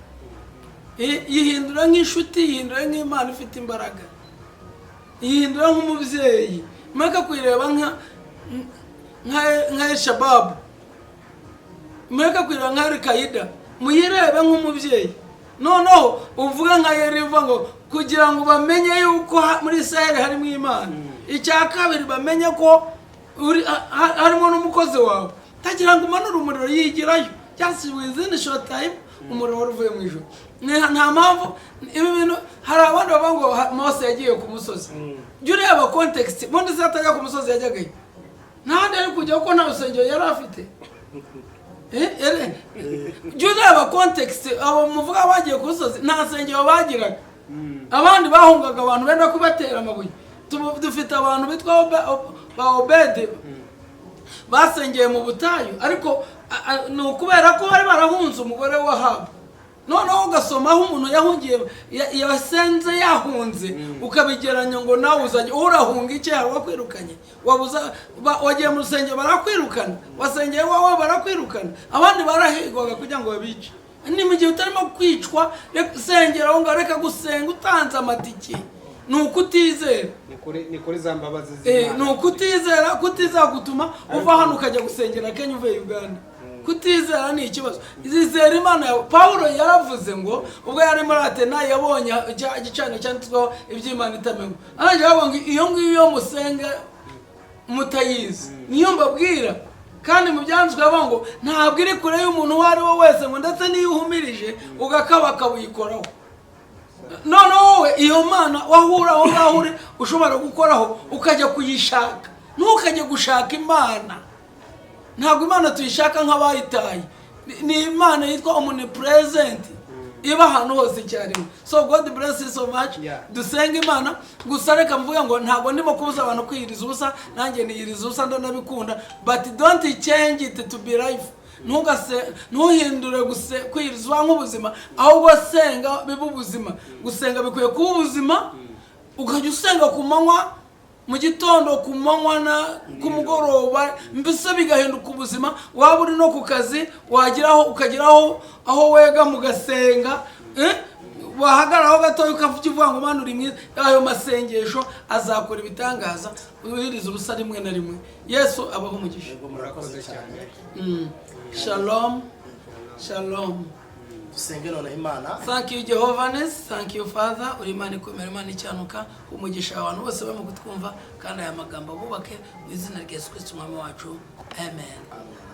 Speaker 3: Yihindura nk'inshuti, yihindura nk'Imana ifite imbaraga, yihindura nk'umubyeyi. Mureke kuyireba nka Al-Shabaab, mureke kuyireba nka Al-Qaeda, muyirebe nk'umubyeyi. Noneho uvuga nka Yeriva ngo kugira ngo bamenye yuko muri Israel harimo Imana. Icya kabiri, bamenye ko harimo n'umukozi wawe, tagira ngo umanure umuriro. Yigirayo just within short time, umuriro wari uvuye mu ijuru. Nta mpamvu ibi bintu. Hari abandi bavuga ngo Mose yagiye ku musozi. Jya ureba context. Ubundi se atajya ku musozi yajyagayo? Nta handi yari kujya kuko nta rusengero yari afite. Jya ureba context. Abo muvuga bagiye ku musozi nta nsengero bagiraga, abandi bahungaga abantu benda kubatera amabuye. Dufite abantu bitwa ba Obede basengeye mu butayu, ariko ni ukubera ko bari barahunze umugore wa Ahabu. Noneho ugasoma aho umuntu yahungiye, yasenze yahunze, ukabigeranya ngo nawe uzajya urahunga iki? Hari uwakwirukanye? Wabuza wagiye mu rusengero barakwirukana, wasengeye iwawe barakwirukana, abandi barahigwaga kugira ngo babice. Ni mu gihe utarimo kwicwa, sengera aho ngaho. Reka gusenga utanze amatike, ni ukutizera.
Speaker 2: Ni kuri za mbabazi
Speaker 3: Ni
Speaker 2: z'Imana.
Speaker 3: ukutizera. Kutizera gutuma uva hano ukajya gusengera Kenya uvuye Uganda. Kutizera ni ikibazo. Izera Imana yawe. Pawulo yaravuze ngo ubwo yari muri Atena yabonye igicaniro cyanditsweho iby'Imana itamenywa, arangije aravuga ngo iyo ngiyo musenga mutayizi niyo mbabwira. Kandi mu byanditswe bavuga ngo ntabwo iri kure y'umuntu uwo ari we wese, ngo ndetse n'iyo uhumirije ugakabaka uyikoraho. Noneho wowe iyo Mana wahura aho ngaho uri ushobora gukoraho, ukajya kuyishaka. Ntukajye gushaka Imana. Ntabwo Imana tuyishaka nk'abayitaye. Ni Imana yitwa omnipresent, iba ahantu hose icyarimwe. So God bless you so much. Dusenga Imana. Gusa reka mvuge ngo ntabwo ndimo kubuza abantu kwiyiriza ubusa, nanjye niyiriza ubusa, ndanabikunda, but don't change it to be life. Ntugase, ntuhindure kwiyiriza ubusa nk'ubuzima, ahubwo senga bibe ubuzima. Gusenga bikwiye kuba ubuzima, ukajya usenga ku manywa, mu gitondo, ku manywa na ku mugoroba, mbese bigahinduka ubuzima. Waba uri no ku kazi, wageraho ukageraho aho wega mugasenga, wahagararaho gatoya ukavuga uvuga ngo Mana uri mwiza. Ayo masengesho azakora ibitangaza. Wiriza ubusa rimwe na rimwe. Yesu abaho umugisha.
Speaker 1: Yego, murakoze
Speaker 2: Murakoze
Speaker 1: cyane.
Speaker 2: cyane.
Speaker 3: Shalom, shalom.
Speaker 1: Dusenge noneho Imana.
Speaker 3: Thank you, Jehovah. Thank you, Father. Uri Imana ikomera, Imana icyanuka. Umugisha abantu bose barimo kutwumva, kandi aya magambo bubake mu izina rya Yesu Kristo Umwami wacu. Amen.
Speaker 1: Amen.